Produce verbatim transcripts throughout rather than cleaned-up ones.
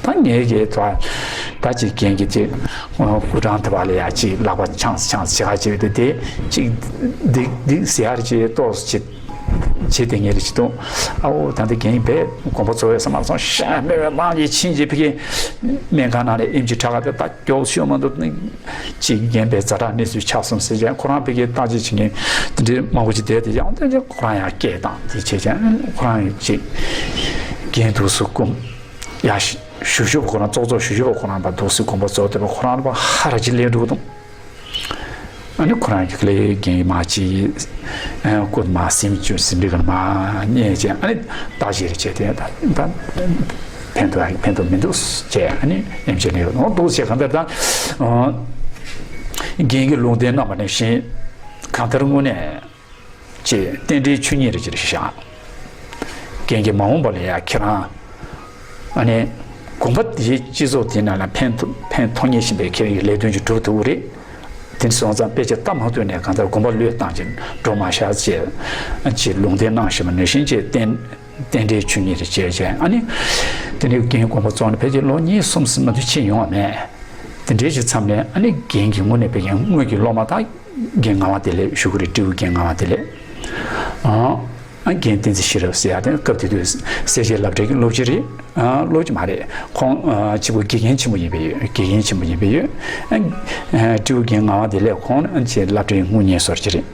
ད་ངས་ཀྱི་ད་ད་ཅིག་རྒན་གྱི་ཅིག་སྐུ་དྲང་དེ་བ་ལ་ཡ་ཅིག་ལག་པ་འཆང་འཆང་ཟེར་ག་ཅིག་དེ་དེ་ཅིག་འདི་འདི་ཟེར་ཡ་ཅིག་ཏོག་ཙམ་ཅིག་བྱེད་དེ་ངས་རེ་ཅིག་ཏོ། ཨ་འོ་ད་འདི་རྒན་ཡིན་པས་དགོངས་པ་རྫོགས་ཡོད་ས་མ་སོང་ཤ་མེད་པའི་དབང་གིས་ཕྱིན་ཅིག་ཕ་གི་སྨན་ཁང་ནང་ལ་ཨེམ་ཆི་ཁྲག་ཁ་དེ་ད་མགྱོགས་ཤོས་མ་འདུག་ཅིག་རྒན་པས་ཛ་དྲག་གནས་ཚུལ་ཆགས་སོང་ཟེར་ཅན་ཁོ་རང་ཕ་གི་བརྟག་དཔྱད་བྱེད་མཁན་དེ་འདྲའི་མང་པོ་ཅིག་བསྡད་དེ་ཡང་དེ་ཁོ་རང་ཡང་སྐད་བཏང་དེ་བྱས་ཅན་ཁོ་རང་ཡང་ཅིག་རྒན་འདུག་སུ་སྐུམ། ཡ་ཞུ་ཞུ་བ་ཁོ་རང་ཙོག་ཙོག་ཞུ་ཞུ་བ་ཁོ་རང་པ་འདུག་སེ་དགོངས་པ་རྫོགས་ཏེ་པ་ཁོ་རང་ལ་པ་ཧ་ར་ཅི་ལས་འགྲོ་དང་། ཨ་ནི་ཁོ་རང་གི་ལས་རྒན་མ་ཅི་སྐུ་མ་སེམས་བཅུ་སེམས་འདི་ག་མ་རྙེད་ཅེ་ཨ་ནི་ད་ཞེ་རེ་བྱས་ཏེ་ད་ད་ཕན་ཐོགས་ཕན་ཐོགས་མི་འདུག་ཅེ་ཨ་ནི་ཨེམ་ཆི་ནས་འོ་འདུག་ཅེ་གང་ལྟར་ད་རྒན་གྱི་ལུང་བསྟན་གནང་བ་ནང་བཞིན་གང་ལྟར་དངོས་གནས། ཅེས་རྟེན་འབྲེལ་ཆོས་ཉིད་རེ་ཅིག་བཞག་རྒན་གྱིས་མ་འོངས་པ་ལ་ཡང་ཁྱེད་རང་ཨ་ནི་དགོངས་པ་དེའི་སྤྱི་ཚོགས་དེ་ནང་ལ་ཕན་ཐོགས་ཕན་ཐོགས་ངེས་བཞིན་པའི་ཁྱེད་རང་གི་ལས་དོན་ཅིག་སྒྲུབ་ཐུབ་ཀྱི་རེད། དེ་སོང་ཙང་དཔེ་ཆ་ལྟ་མ་ཐུབ་ནས་གང་ལྟར་དགོངས་པ་བློས་བཏང་ཅིག་འགྲོ་མ་བཞག་ཅེས་ཅེས་ལུང་བསྟན་གནང་བཞིན་པ་ནང་བཞིན་ཅེས་བསྟན། རྟེན་འབྲེལ་ཆོས་ཉིད་རེ་བྱས་བྱས་ཨ་ནི། དེ་ནས་རྒན་དགོངས་པ་རྫོགས་ནས་ཕལ་ཆེར་ལོ་གཉིས་གསུམ་ཙམ་མ་གཏོགས་ཕྱིན་ཡོང་བ་མེད། དེ་འདྲའི་ཞིག་མཚམས་ནས་ཨ་ནི་རྒན་གྱི་དངོས་གནས་དཔེ་རྒན་དངོས་ཀྱི་སློབ་མ་དང་རྒན་ངག་དབང་བདེ་ལེགས་ཞུ་གི་རེད་སྤྲེའུ་རྒན་ངག་དབང་བདེ་ལེགས། ཨ་རྒན་བསྟན་འཛིན་ཤེས་རབ་ཟེར་ཡ་དེ་སྐབས་དེ་དུས་སེར་བྱེས་སློབ་གྲྭའི་སློབ་སྤྱི་རེད། ཨ་སློབ་སྤྱི་མ་རེད་ཁོང་ཨ་གཅིག་པུ་དགེ་རྒན་ཆེན་པོ་ཡིན་པས་ཡོད་དགེ་རྒན་ཆེན་པོ་ཡིན་པས་ཡོད། ཨ་སྤྲེའུ་རྒན་ངག་དབང་བདེ་ལེགས་ཁོང་ཨ་ཅེ་སློབ་གྲྭའི་དངུལ་གཉེར་ཟུར་ཅིག་རེད།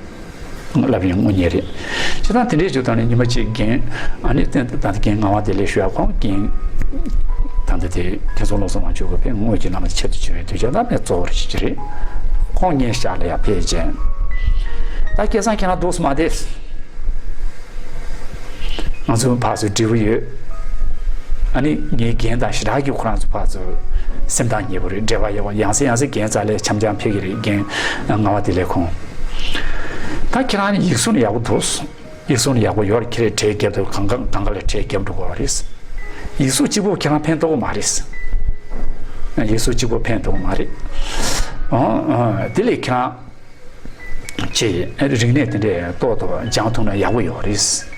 སློབ་གཉེར་དངུལ་གཉེར་རེད། བྱས་ཙང་དེ་འདྲའི་བྱུང་དང་ནི་ཉི་མ་གཅིག་རྒན་ཨ་ནི་ད་ལྟ་རྒན་ངག་དབང་བདེ་ལེགས་ཞུ་ཡ་ཁོང་རྒན་ད་ལྟ་དེ་དེ་ཚོ་བློ་བཟང་དབང་ཕྱུག་གི་དངོས་ཀྱི་བླ་མ་ཆེད་དུ་བྱུང་བའི་དུས་ཆེན་ད་ནས་གཙོ་བོར་བྱེད་ཀྱི་རེད། ཁོང་ངའི་ཞག་ལ་ཡ་ཕེབས་ཅན། ད་སྐལ་བཟང་ཁྱེད་རང་འདུག་སེ་མ་བསྡད། ང་ཚོ་ཕར་ཚུར་འབྲེལ་བ་ཡོད། ཨ་ནི་ངའི་རྒན་དང་ཞེ་དྲག་གི་ཁོ་རང་ཚོ་ཕར་ཚུར་སེམས་ཐག་ཉེ་པོ་རེད་འབྲེལ་བ་ཡོད་པ་ཡང་སེ་ཡང་སེ་རྒན་རྩ་ལས་འཆམ་འཆམ་ཕེབས་ཀྱི་རེད་རྒན་ངག་དབང་བདེ་ལེགས་ཁོང་། ད་ཁྱེད་རང་ནི་ཡིག་གཟུགས་ནི་ཡག་པོ་འདུག་ཡིག་གཟུགས་ནི་ཡག་པོ་ཡོད་རེད་ཁྱེད་རང་གྲས་རྒྱབ་ཐུབ་གང་ག་གང་ག་ལ་གྲས་རྒྱབ་འགྲོ་དགོས་པ་རེད། ཡིག་གཟུགས་གཅིག་པོ་ཁྱེད་རང་ཕན་ཐོགས་མ་རེད། ཡིག་གཟུགས་གཅིག་པོ་ཕན་ཐོགས་མ་རེད། ཨོ་ཨོ་དེ་ལས་ཁྱེད་རང་ཅེས་རིག་གནས་དེ་འདྲས་ཏོག་ཏོག་སྦྱང་ཐུབ་ན་ཡག་པོ་ཡོད་རེད།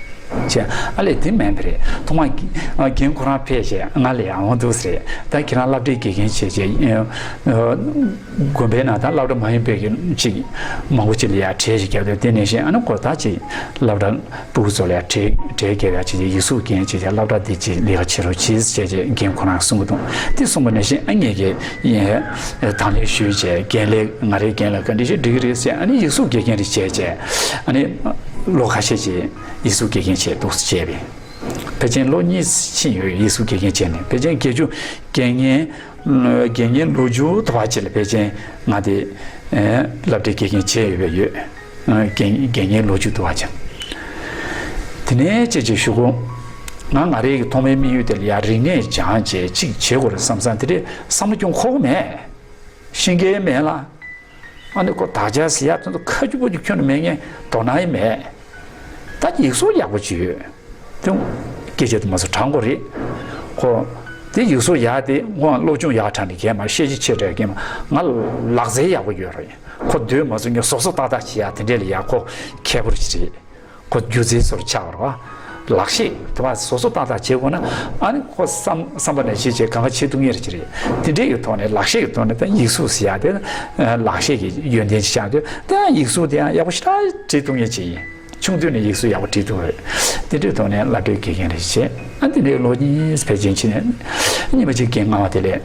ཅེས་ཨ་ལས་དེ་མིན་པ་རེད་ཐོག་མ་རྒན་ཁོ་རང་ཕེབས་ཞེས་ང་ལ་ཡང་འོང་འདུག་ཟེར་ད་ཁྱེད་རང་སློབ་གྲྭའི་དགེ་རྒན་བྱས་བྱས་དགོན་པའི་ནང་ད་སློབ་གྲྭ་མ་ཡིན་པའི་གི་ཅིག་མང་པོ་ཅིག་ལ་ཡང་གྲས་ཤིག་བརྒྱབ་སྟེ་དེ་ནས་བཞིན་ཨ་ནི་ཁོ་ད་ཅིག་སློབ་གྲྭ་སྤུ་གུ་ཚོ་ལ་ཡང་གྲས་གྲས་བརྒྱབ་ཡ་བྱས་བྱས་ཡིག་གཟུགས་རྒན་བྱས་བྱས་སློབ་གྲྭ་འདི་ཅིག་ལས་ཀ་བྱེད་རོགས་གྱིས་ཞེས་བྱས་རྒན་ཁོ་རང་གསུང་གི་འདུག་དེ་གསུངས་པ་ནང་བཞིན་ཨ་ངས་ཀྱི་དང་ལེན་ཞུས་བྱས་རྒན་ལགས་ང་རའི་རྒན་ལགས་ག་འདྲ་ཞིག་འགྲིག་གི་རེད་ཟེར་ཨ་ནི་ཡིག་གཟུགས་དགེ་རྒན་རེ་བྱས་བྱས་ཨ་ནི་ལོ་ཁ་ཤས་ཀྱི་ཡིག་གཟུགས་དགེ་རྒན་བྱས་འདུག་སེ་བྱས་པས་ཕལ་ཆེར་ལོ་གཉིས་ཕྱིན་ཡོད་ཡིག་གཟུགས་དགེ་རྒན་བྱས་ནས་ཕལ་ཆེར་བརྒྱད་ཅུ་རྒན་ངའི་རྒན་ངའི་ལོ་རྒྱུས་དུ་བ་ཅིག་ལ་ཕལ་ཆེར་ང་དེ་སློབ་གྲྭའི་དགེ་རྒན་བྱས་ཡོད་པས་ཡོད། རྒན་རྒན་ངའི་ལོ་རྒྱུས་དུ་བ་ཅན། དེ་ནས་ཅེས་ཅེས་ཞུ་གོ་ང་ང་རའི་གི་ཐོག་མའི་དམིགས་ཡུལ་དེ་ལ་ཡང་རིག་གནས་སྦྱངས་བྱས་ཅིག་བྱེད་དགོས་རེད་བསམ་བསམ་དེ་འདྲའི་བསམ་བློ་སྐྱོན་འཁོར་གི་མེད། ཤེས་མཁན་མེད་ལ། ཨ་ནི་ཁོ་དག་ཆ་ཟེར་ཡ་དེ་ཚོ་ཁ་རྒྱུ་པོ་རྒྱུ་ཁྱོན་ནས་མེད་མཁན་དོ་སྣང་ཡང་མེད། ད་ཡིག་གཟུགས་ཡག་པོ་ཅིག་ཡོད། དེ་སྐད་ཆ་དེ་མ་སོ་དྲང་པོ་རེད། ཁོ་དེ་ཡིག་གཟུགས་ཡག་དེ་སྔོན་སློབ་སྦྱོང་ཡག་དྲགས་ནས་གས་མ་ཤེས་ཀྱི་ཆེ་དྲགས་གས་མ་ང་ལག་རྩལ་ཡག་པོ་ཡོད་རེད། ཁོ་སྡོད་མ་སོང་ངས་བཟོ་བཟོ་ཏག་ཏག་བྱེད་ཡ་དེ་འདྲས་ལ་ཡ་ཁོ་མཁས་པོ་ཞིག་རེད། ཁོ་སྒྱུ་རྩལ་ཚོར་ཆགས་པ་རེད་བ། ལག་ཤེས་དེ་བ་བཟོ་བཟོ་ཏག་ཏག་བྱེད་དགོས་ན་ཨ་ནི་ཁོ་བསམ་བསམ་པ་ནས་ཤེས་བྱེད་གང་ག་བྱེད་ཐུབ་ངེས་རེད་ཅི་རེད། དེ་འདྲས་ཀྱི་ཐོག་ནས་ལག་ཤེས་ཀྱི་ཐོག་ནས་ད་ཡིག་གཟུགས་ཟེར་ཡ་དེ་ལག་ཤེས་ཀྱི་ཡོན་ཏན་ཅིག་ཆགས་དུས་ད་ཡིག་གཟུགས་དེ་ཡང་ཡག་པོ་ཞེ་དྲག་བྲིས་ཐུབ་ངེས་ཅིག་ཡིན། ཆུང་དུས་ནས་ཡིག་གཟུགས་ཡག་པོ་བྲིས་ཐུབ་རེད། དེ་འདྲའི་ཐོག་ནས་སློབ་གྲྭའི་དགེ་རྒན་རེ་བྱས། ཨ་འདི་འདྲའི་ལོ་གཉིས་ཕལ་ཆེར་ཕྱིན་ནས་ཉི་མ་གཅིག་རྒན་ངག་དབང་བདེ་ལེགས་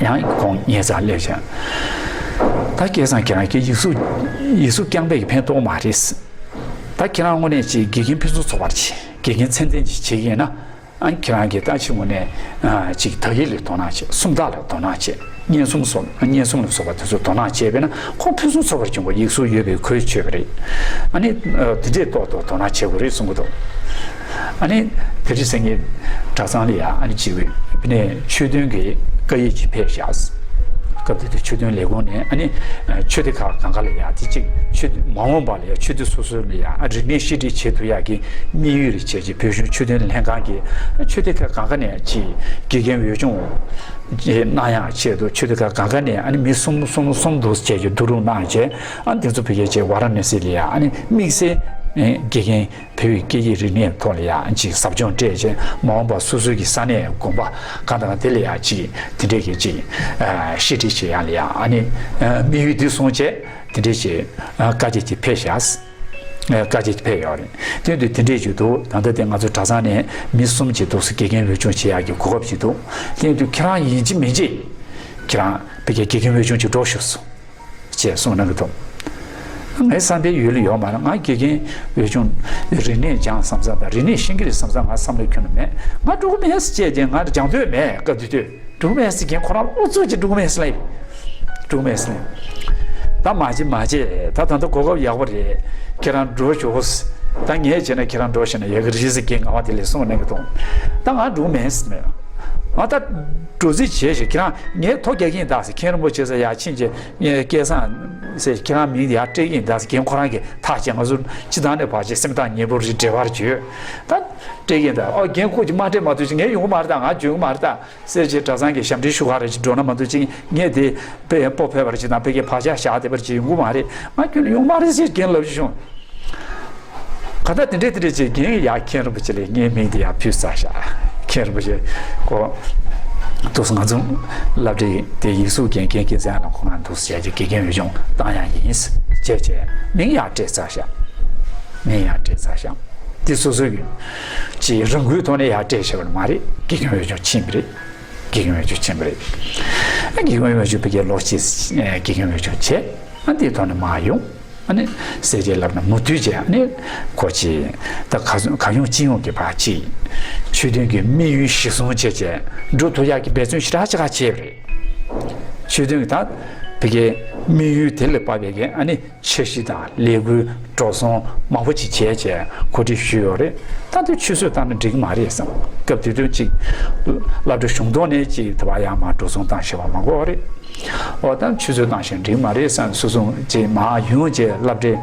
ཡང་ཁོང་ཉལ་ཚར་སླེབས་བྱས། ད་སྐལ་བཟང་ཁྱེད་རང་གི་ཡིག་གཟུགས་ཡིག་གཟུགས་རྐྱང་པས་ཀྱི་ཕན་ཐོགས་མ་རེད། ད་ཁྱེད་རང་དངོས་གནས་ཅིག་དགེ་རྒན་ཕུན་སུམ་ཚོགས་པར་བྱེད་དགེ་རྒན་ཚད་ལྡན་ཅིག་བྱེད་ཀྱི་ཡིན་ན། ཨ་ཁྱེད་རང་གིས་ད་ཕྱི་ངོས་ནས་ཨ་ཅིག་དག་ཡིག་ལ་དོ་སྣང་བྱེད། སུམ་རྟགས་ལ་དོ་སྣང་བྱེད། སྙན་སུམ་སོགས་སྙན་སུམ་ལ་སོགས་པ་དེ་ཚོ་དོ་སྣང་བྱས་པས་ན་ཁོང་ཕུན་སུམ་ཚོགས་པར་བྱུང་བ་ཡིག་གཟུགས་ཡོད་པའི་གོས་ཆོད་པ་རེད། ཨ་ནི་ཨ་དེ་འདྲས་ཏོག་ཏོག་དོ་སྣང་བྱེད་དགོས་རེད་གསུང་གི་འདུག་ཨ་ནི་དེ་རིང་སང་ཉིན་གྲྭ་ཚང་ལ་ཡ་ཨ་ནི་ཅིག་ཕ་ནས་ཆོས་དོན་གྱི་བཀའ་ཡིག་ཅིག་ཕེབས་བཞག་སྐབས་དེ་དུས་ཆོས་དོན་ལས་ཁུངས་ནས་ཨ་ནི་ཆོས་སྡེ་ཁག་གང་ག་ལ་ཡ་དེ་གཅིག་ཆོས་སྡེ་མ་འོངས་པ་ལ་ཡ་ཆོས་སྡེ་སོ་སོ་ལ་ཡ་ཨ་རིག་གནས་ཤེས་སྒྲིག་བྱེད་ཐུབ་ཡག་གི་དམིགས་ཡུལ་རེ་བྱས་རྗེས་བོད་གཞུང་ཆོས་དོན་ལྷན་ཁང་གི་ཆོས་སྡེ་ཁག་གང་ག་ནས་ཅིག་དགེ་རྒན་འོས་སྦྱོང་གནང་ཡག་ཆེད་དུ་ཆོས་སྡེ་ཁག་གང་ག་ནས་ཨ་ནི་མི་གསུམ་གསུམ་གསུམ་དུ་བྱས་རྗེས་བསྡུ་རུབ་གནང་རྗེས་ཨ་ནི་དེ་ཚོ་བོད་སྐད་ཅིག་ཝཱ་ར་ཎ་སི་ལ་ཡ་ཨ་ནི་དམིགས་བསལ་ དགེ་རྒན་བོད་ཀྱི་སྐད་ཡིག་རིག་གནས་ཐོག་ལ་ཡང་ཅིག་ཟབ་སྦྱོང་སྤྲད་བྱས། མ་འོངས་པ་སོ་སོའི་གི་ས་གནས་དགོན་པ་གང་དང་གང་དེ་ལ་ཡང་ཅིག་དེ་འདྲས་ཀྱི་ཅིག་བཤད་ཁྲིད་བྱེད་ཡག་ལ་ཡང་ཨ་ནི་དམིགས་ཡུལ་འདི་བཟུང་བྱས། དེ་འདྲས་ཅིག་དཀའ་སྤྱད་ཅིག་ཕེབས་ཤག་དཀའ་སྤྱད་ཅིག་ཕེབས་ཡོད་རེད། དེ་དུས་དེ་འདྲས་བརྗོད་འདུག་ད་ལྟ་དེ་ང་ཚོ་གྲྭ་ཚང་ནས་མི་གསུམ་ཅིག་འདུག་སེ་དགེ་རྒན་འོས་སྦྱོང་བྱེད་ཡག་གི་གོ་སྐབས་ཅིག་འདུག་དེ་དུས་ཁྱེད་རང་ཡིན་གཅིག་མིན་གཅིག་ཁྱེད་རང་བོད་ཀྱི་དགེ་རྒན་འོས་སྦྱོང་ཅིག་འགྲོ་ཤོག་གསུངས། ཅེས་གསུངས་གནང་གི་འདུག་ངའི་བསམ་པའི་ཡུལ་ལ་ཡོད་མ་རེད། ང་དགེ་རྒན་འོས་སྦྱོང་རིག་གནས་སྦྱང་བསམ་བསམ་དང་རིག་གནས་ཤེས་ཀྱི་རེད་བསམ་བསམ་ང་བསམ་བློ་ཁྱོན་ནས་མེད། ང་འགྲོ་གི་མེད་ཟེར་བྱས་རྗེས་ང་སྦྱང་འདོད་མེད། སྐབས་དེ་དུས་འགྲོ་གི་མེད་ཟེར་མཁན་ཁོ་རང་ཨུ་ཚུགས་ཀྱིས་འགྲོ་གི་མེད་ཟེར་ལབ་ཡོད། འགྲོ་གི་མེད་ཟེར་ནས། ད་མ་བྱེད་མ་བྱེད། ད་ད་ལྟ་གོ་སྐབས་ཡག་པོ་རེད། ཁྱེད་རང་འགྲོ་ཤོག་ད་ངས་བྱས་ན་ཁྱེད་རང་འགྲོ་ཤེས་ན་ཡག་གི་རེད་ཟེར་མཁན་ངག་དབང་བདེ་ལེགས་གསུངས་གནང་གི་འདུག་ད་ང་འགྲོ་གི་མེད་ཟེར་ནས། ང་ད་འགྲོ་རྩིས་བྱས་ཤིག་ཁྱེད་རང་ངས་ཐོ་རྒྱག་གི་ཡིན་ད་ཟེར། མཁན་རིན་པོ་ཆེ་ས་ཡར་ཕྱིན་རྗེས་ངས་སྐལ་བཟང་ཟེར་ཁྱེད་རང་མིང་དེ་ཡར་སྤྲད་ཀྱི་ཡིན་ད་ཟེར་མཁན་ཁོ་རང་གིས་ཐག་བཅད། ང་ཚོ་སྤྱི་བཏང་ནས་བར་ཆད་སེམས་ཐག་ཉེ་པོ་རེད། འབྲེལ་བར་བྱོས་ད་སྤྲད་ཀྱི་ཡིན་ད། ཨོ་རྒན་ཁོ་ཅིག་མ་སྤྲད་མ་ཐུབ་ཅིག་ངས་ཡོང་གི་མ་རེད་ད། ང་འཇོན་གི་མ་རེད་ད་ཟེར་རྗེས་གྲྭ་ཚང་གི་ཞབས་འདྲེན་ཞུ་ག་རེ་ཅིག་འགྲོ་ན་མ་ཐུབ་ཅིག་ངས་དེ་དཔེ་སྤོབས་འཕེར་བ་ཅིག་དང་བོད་ཀྱི་བག་ཆགས་བཞག་བསྡད་པ་ཅིག་ཡོང་གི་མ་རེད། ང་ཁྱོན་ནས་ཡོང་མ་རེད་ཟེར་རྒན་ལབ་ཅིག་བྱུང་། ག་ད་དེ་འདྲས་དེ་འདྲས་བྱས་རྒན་ཡར་མཁན་རིན་པོ་ཆེ་ལ་ངའི་མིང་དེ་ཡར་ཕུལ་ཚར་ཤག་མཁན་རིན་པོ་ཆེ་ཁོ་འདུག་སེ་ང་ཚོ་སློབ་གྲྭའི་དེ་ཡིག་གཟུགས་རྒན་རྒན་སྐལ་བཟང་ལགས་ཁོ་ང་འདུག་སེ་བྱས་རྗེས་དགེ་རྒན་འོས་སྦྱོང་བཏང་ཡག་ཡིན་ཟེར་བྱས་མིང་ཡར་སྤྲད་ཚར་ཤག་མིང་ཡར་སྤྲད་ཚར་ཤག་དེ་སོ་སོའི་གི་ཅིག་རང་འགུལ་ཐོག་ནས་ཡར་སྤྲད་བྱས་པ་མ་རེད། དགེ་རྒན་འོས་སྦྱོང་ཕྱིན་པ་རེད། དགེ་རྒན་འོས་སྦྱོང་ཕྱིན་པ་རེད། དགེ་རྒན་འོས་སྦྱོང་ཕ་གིར་ལོ་གཅིག་དགེ་རྒན་འོས་སྦྱོང་བྱས། ཨ་འདིའི་ཐོག་ནས་མར་ཡོང་། ཨ་ནི་ཟེར་བྱས་ལབ་ན་མུ་མཐུད་བྱས་ཨ་ནི་ཁོ་ཅིག་ད་ག་ག་ཡོང་ཅི་ཡོང་གི་བར་ཅིག་ཆོས་དོན་གྱི་དམིགས་ཡུལ་གཞིར་བཟུང་བྱས་བྱས་འགྲུབ་ཐུབ་ཡག་གི་འབད་བརྩོན་ཞེ་དྲག་ཅིག་ག་བྱས་པ་རེད། ཆོས་དོན་གྱི་ད་ཕ་གིའི་དམིགས་ཡུལ་དེ་ལ་དཔག་པའི་གི་ཨ་ནི་འཆར་གཞི་དང་ལས་འགུལ་འགྲོ་སོང་མང་པོ་ཅིག་བྱས་བྱས་གོ་སྒྲིག་ཞུས་ཡོད་རེད། ད་དུང་ཆུད་ཟོས་བཏང་ན་འགྲིག་གི་མ་རེད་བསམ། སྐབས་དེ་དུས་ཅིག་སློབ་གྲྭ་གཞུང་ཐོག་ནས་ཅིག་དེ་བ་ཡར་མར་འགྲོ་སོང་བཏང་ཤེས་པ་མ་དགོས་རེད། འོ་ད་ཆུད་ཟོས་བཏང་ཞིང་འགྲིག་མ་རེད་བསམ། སོ་སོ་ཅིག་མར་ཡོང་བྱས་སློབ་གྲྭའི་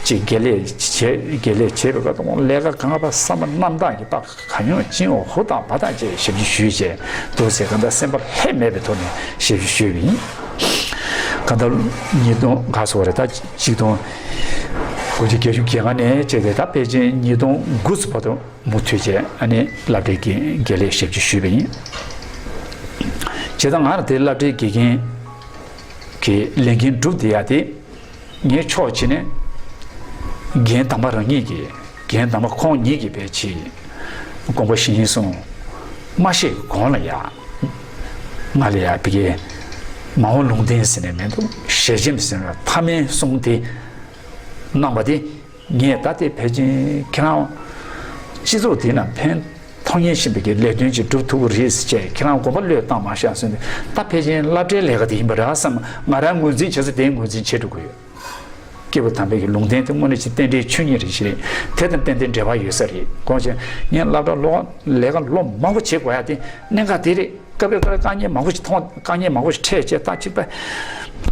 ཅིག་དགེ་ལས་བྱེད་དགེ་ལས་བྱེད་པའི་སྐབས་དུ་ལས་ཀ་གང་པ་བསམ་པ་རྣམ་དག་གི་པ་ག་ཡོང་ཅི་ཡོང་ཧུར་ཐག་འབད་ཐག་བྱས་ཞབས་ཕྱི་ཞུས་བྱས་འདུག་ཟེར། གང་ལྟར་སེམས་པ་ལྷད་མེད་པའི་ཐོག་ནས་ཞབས་ཕྱི་ཞུས་པ་ཡིན། གང་ལྟར་ཉིས་སྟོང་ག་སོགས་རེད་ད་ཆིག་སྟོང་དགུ་བརྒྱ་བརྒྱད་ཅུ་གྱ་ལྔ་ནས་བྱས་ཏེ་ད་ཕལ་ཆེར་ཉིས་སྟོང་དགུ་ཙམ་བར་དུ་མུ་མཐུད་བྱས་ཨ་ནི་སློབ་གྲྭའི་དགེ་དགེ་ལས་ཞབས་ཕྱི་ཞུས་པ་ཡིན། བྱས་ཙང་ང་རང་དེ་སློབ་གྲྭའི་དགེ་རྒན་གྱི་ལས་འགན་བསྒྲུབས་བསྡད་ཡ་དེ་ངའི་ཕྱོགས་གཅིག་ནས་རྒན་དམ་པ་རང་ཉིད་ཀྱིས་རྒན་དམ་པ་ཁོང་ཉིད་ཀྱིས་ཕལ་ཆེར་དགོངས་པ་བཞེས་སོང་། མ་བཤད་གོང་ལ་ཡ་ང་ལ་ཡ་ཕ་གིའི་མ་འོངས་ལུང་བསྟན་ཟེར་ནས་མི་འདུག་ཞལ་ཆེམས་ཟེར་ན་མཐའ་མའི་གསུང་དེ་གནང་པ་དེ། ངས་ད་ལྟའི་ཕལ་ཆེར་ཁྱེད་རང་སྤྱི་ཚོགས་འདི་ན་ཕན་ཐོགས་མཁན་ཞིག་ཡིན་པའི་གི་ལས་དོན་ཅིག་སྒྲུབ་ཐུབ་ཀྱི་རེད་ཟེར་བྱས་ཁྱེད་རང་དགོངས་པ་བློས་བཏང་མ་བཞག་ཟེར་ནས། ད་ཕལ་ཆེར་སློབ་གྲྭའི་ལས་ཀ་དེ་ཡིན་པ་རེད་བསམ། ང་རང་ངོས་འཛིན་བྱེད་ས་དེ་ངོས་འཛིན་བྱེད་འགྲོ་གི་ཡོད། སྐྱེས་བུ་དམ་པའི་གི་ལུང་བསྟན་དེ་དངོས་གནས་ཀྱི་རྟེན་འབྲེལ་ཆོས་ཉིད་རེད་ཞེས་དེ་དང་ཏན་ཏན་འབྲེལ་བ་ཡོད་ས་རེད། དགོངས་བཞེས་ངས་སློབ་གྲྭ་ལོ་ལས་ཀ་ལོ་མང་པོ་བྱེད་དགོས་ཡ་དེ་གནད་འགག་དེ་རེད། སྐབས་རེ་སྐབས་རེ་དཀའ་ངལ་མང་པོ་ཞིག་མཐོང་། དཀའ་ངལ་མང་པོ་ཞིག་འཕྲད་བྱས་ད་ཅིག་པ་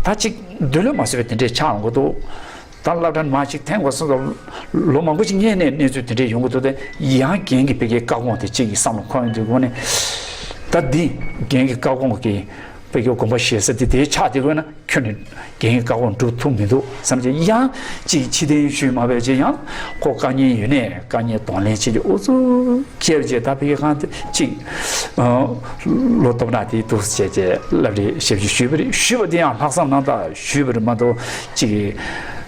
ད་ཅིག་འདོད་བློ་མ་བཟོད་པའི་དེ་འདྲས་ཆགས་འོང་གི་འདུག་ད་སློབ་གྲྭ་མ་ཅིག་ཐོན་དགོས་སོང་། ལོ་མང་པོ་ཅིག་སྔོན་ནས་གནས་ཚུལ་དེ་འདྲས་ཡོང་གི་འདུག་སྟེ། ཡང་རྒན་གྱི་ཕ་གིའི་བཀའ་དགོངས་དེ་གཅིག་གི་བསམ་བློ་འཁོར་ཡོང་དུས་སྒོ་ནས། ད་འདི་རྒན་གྱི་བཀའ་དགོངས་ཀྱི་ཕ་གིའི་དགོངས་པ་བཞེས་ས་དེ་དེ་ཆགས་དེ་དགོས་ན་ཁྱོན་ནས་རྒན་གྱི་བཀའ་དགོངས་སྒྲུབ་ཐུབ་མི་འདུག་བསམ་གྱི། ཡང་ཅིག་ཕྱི་དོན་ཞུས་མ་བས་ཅིག་ཡང་ཁོ་དཀའ་ངལ་ཡོད་ནས་དཀའ་ངལ་གདོང་ལེན་བྱེད་ཀྱི་ཨུ་ཚུགས། སྐྱེས་རྗེས་ད་ཕ་གི་གང་དེ་གཅིག་ལོ་སྟོབས་ན་དེ་འདུག་བྱས་རྗེས་སློབ་གྲྭའི་ཞབས་ཕྱི་ཞུས་པ་རེད། ཞུས་པ་དེ་ཡང་ལྷག་བསམ་རྣམ་དག་ཞུས་པ་རེད་མ་གཏོགས་གཅིག་གི་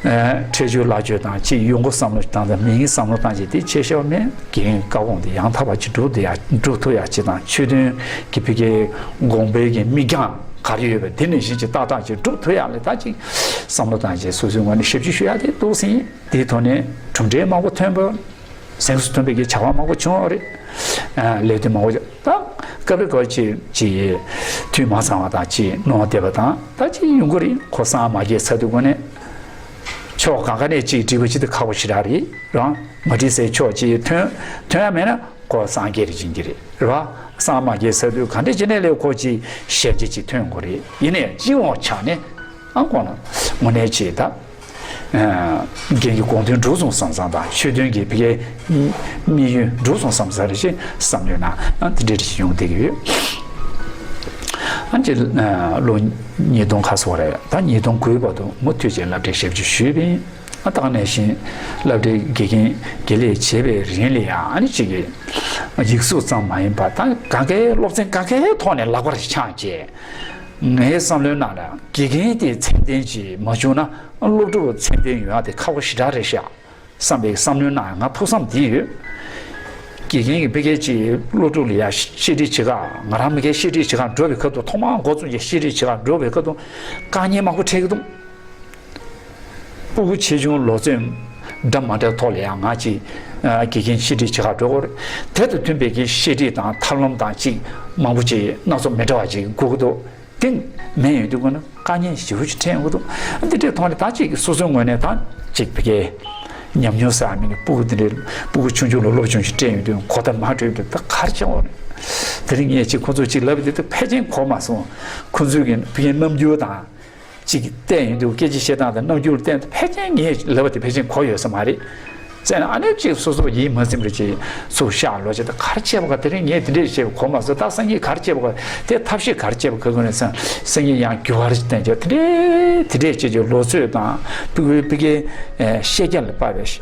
ཁྲེལ་ཆོད་ལག་ཆོད་དང་གཅིག་ཡོང་སྒོ་བསམ་བློ་བཏང་དང་མིང་བསམ་བློ་བཏང་བྱས་དེ་ཆེ་ཤོས་མེད། རྒན་བཀའ་དགོངས་དེ་ཡང་དག་པ་ཅིག་སྒྲུབ་དེ་ཡང་སྒྲུབ་ཐུབ་ཡག་ཅིག་དང་ཆོས་དོན་གྱི་ཕ་གིའི་དགོངས་པའི་གི་མིག་རྒྱང་ག་རེ་ཡོད་པ་དེ་ནང་བཞིན་གྱི་ཏག་ཏག་ཅིག་སྒྲུབ་ཐུབ་ཡག་ལ་ད་ཅིག་བསམ་བློ་བཏང་བྱས་སོ་སོའི་ངོས་ནས་ཞབས་ཕྱི་ཞུ་ཡག་དེ་འདུག་ཟིན། དེའི་ཐོག་ནས་གྲུབ་འབྲས་མང་པོ་ཐོན་པ། གཟེངས་སུ་ཐོན་པའི་གི་བྱ་བ་མང་པོ་བྱུང་བ་རེད། ཨ་ལས་དོན་མང་པོ་བྱུང་། ད་སྐབས་རེ་སྐབས་ཅིག་ཅིག་དུས་མ་ཚང་བ་དང་ཅིག་གནོང་བ་བསྡད་པ་དང་ད་ཅིག་ཡོང་གི་རེད། ཁོ་སང་མ་རྒྱལ་ཚར་དུས་སྒོ་ནས་ཕྱོགས་གང་ག་ནས་ཅིག་འགྲིག་པ་ཅིག་ཏུ་ཁག་པོ་ཞེ་དྲག་རེད་རང་། མ་འགྲིག་སའི་ཕྱོགས་ཅིག་ཐོན་ཐོན་ཡ་མེད་ན་ཁོ་སངས་རྒྱས་རེད་ཅིག་གི་རེད་རེད་བ། སང་མ་རྒྱལ་ཚར་དུས་ག་འདྲ་ཅིག་ནས་ལས་ཁོ་ཅིག་ཞལ་ཆད་ཅིག་ཐོན་དགོས་རེད། ཡིན་ནའི་སྤྱི་ཡོངས་ཆ་ནས་ཨང་གོང་ན་དངོས་གནས་ཅིག་ད། རྒན་གྱི་དགོངས་དོན་འགྲུབ་སོང་བསམ་བསམ་དང་ཆོས་དོན་གྱི་ཕ་གིའི་དམིགས་ཡུལ་འགྲུབ་སོང་བསམ་བསམ་རེ་ཞིག་བསམ་ཡོད་ན་དེ་འདྲ་ཞིག་ཡོང་བསྡད་ཀྱི་ཡོད། ཨ་ཅེ་ལོ་ཉིས་སྟོང་ཁ་སོ་རེད། ད་ཉིས་སྟོང་དགུའི་བར་དུ་མུ་མཐུད་ཅིག་སློབ་གྲྭའི་ཞབས་ཕྱི་ཞུས་པ་ཡིན། ད་ག་ནང་བཞིན་སློབ་གྲྭའི་དགེ་རྒན་དགེ་ལས་བྱེད་པའི་རིང་ལ་ཡང་ཨ་ནི་གཅིག་གི་ཡིག་གཟུགས་ཙམ་མ་ཡིན་པར་ད་གང་གའི་སློབ་ཚན་གང་གའི་ཐོག་ནས་ལག་པར་འཆང་བྱས། ངའི་བསམ་བློའི་ནང་ལ་དགེ་རྒན་དེ་ཚད་ལྡན་ཅིག་མ་བྱུང་ན་སློབ་ཕྲུག་ཚད་ལྡན་ཡོང་ཡག་དེ་ཁག་པོ་ཞེ་དྲག་རེད་ཤག་བསམ་པའི་བསམ་བློའི་ནང་ང་ཕུགས་བསམ་དེ་ཡོད། དགེ་རྒན་གྱི་ཕ་གིར་ཅིག་སློབ་ཕྲུག་ལ་ཡ་བཤད་ཁྲིད་བྱེད་ག་ང་རང་མ་གིར་བཤད་ཁྲིད་བྱེད་ག་འགྲོ་བའི་ཁ་ཐུག་ཐོག་མར་འགོ་བཙུགས་ཀྱི་བཤད་ཁྲིད་བྱེད་ག་འགྲོ་བའི་ཁ་ཐུག་དཀའ་ངལ་མང་པོ་འཕྲད་ཀྱི་འདུག་སྤུ་གུ་ཆེ་ཆུང་ལོ་ཚོད་འདྲ་མ་འདྲ་ཐོག་ལ་ཡང་ང་ཅིག་དགེ་རྒན་བཤད་ཁྲིད་བྱེད་ག་འགྲོ་དགོས་རེད། དེ་དང་མཐུན་པའི་གི་བཤད་ཁྲིད་དང་ཐབས་ལམ་དང་ཅིག་མང་པོ་ཅིག་སྣ་ཚོགས་མི་འདྲ་བ་ཅིག་དགོས་ཀྱི་འདུག་དེ་མེད་ཡོང་དུས་ཀྱི་ན་དཀའ་ངལ་ཞེ་པོ་ཅིག་འཕྲད་ཡོང་གི་འདུག་འདི་འདྲའི་ཐོག་ནས་ད་ཅིག་སོ་སོའི་ངོས་ནས་ད་ཅིག་ཕ་གིར་ཉམས་མྱོང་བསགས་མི་གི་སྤུ་གུ་འདི་འདྲའི་སྤུ་གུ་ཆུང་ཆུང་ལ་སློབ་སྦྱོང་ཞིག་སྤྲད་ཡོང་དུས་གོ་བརྡ་མ་འཕྲོད་དུས་ད་ག་རེ་བྱེད་དགོས་རེད། དེ་རིང་ངས་ཅིག་ཁོ་ཚོ་ཅིག་ལབ་པ་དེ་ད་ཕལ་ཆེར་གོ་མ་སོང་། ཁོ་ཚོའི་གི་ཕ་གིའི་རྣམ་འགྱུར་དང་། ཅིག་བལྟས་ཡོང་དུས་སྐད་ཆ་བཤད་སྟངས་དང་རྣམ་འགྱུར་བལྟས་ཡོང་དུས་ཕལ་ཆེར་ངས་ལབ་པ་དེ་ཕལ་ཆེར་གོ་ཡོད་ས་མ་རེད། བཙལ་ན་ཨ་ནེ་ཅིག་སོ་སོ་ཡིད་མ་ཚིམ་རེ་ཅིག་ཚུར་བཞག་ལོ་ཅིག་ད་ག་རེ་བྱས་པ་ག་དེ་རིང་ངས་དེ་འདྲས་བྱས་པ་གོ་མ་སོང་། ད་སང་ཉིན་ག་རེ་བྱས་པ་ག་དེ་ཐབས་ཤེས་ག་རེ་བྱས་པ་ག་གོ་ནས་སང་སང་ཉིན་ཡང་འགྱུར་བ་རེ་བསྟན་ཅིག་དེ་འདྲས་དེ་འདྲས་བྱས་ཅིག་ལོ་ཚོད་དང་ཕྲུ་གུའི་ཕ་གིའི་ཤེས་རྒྱ་ལ་དཔག་པའི་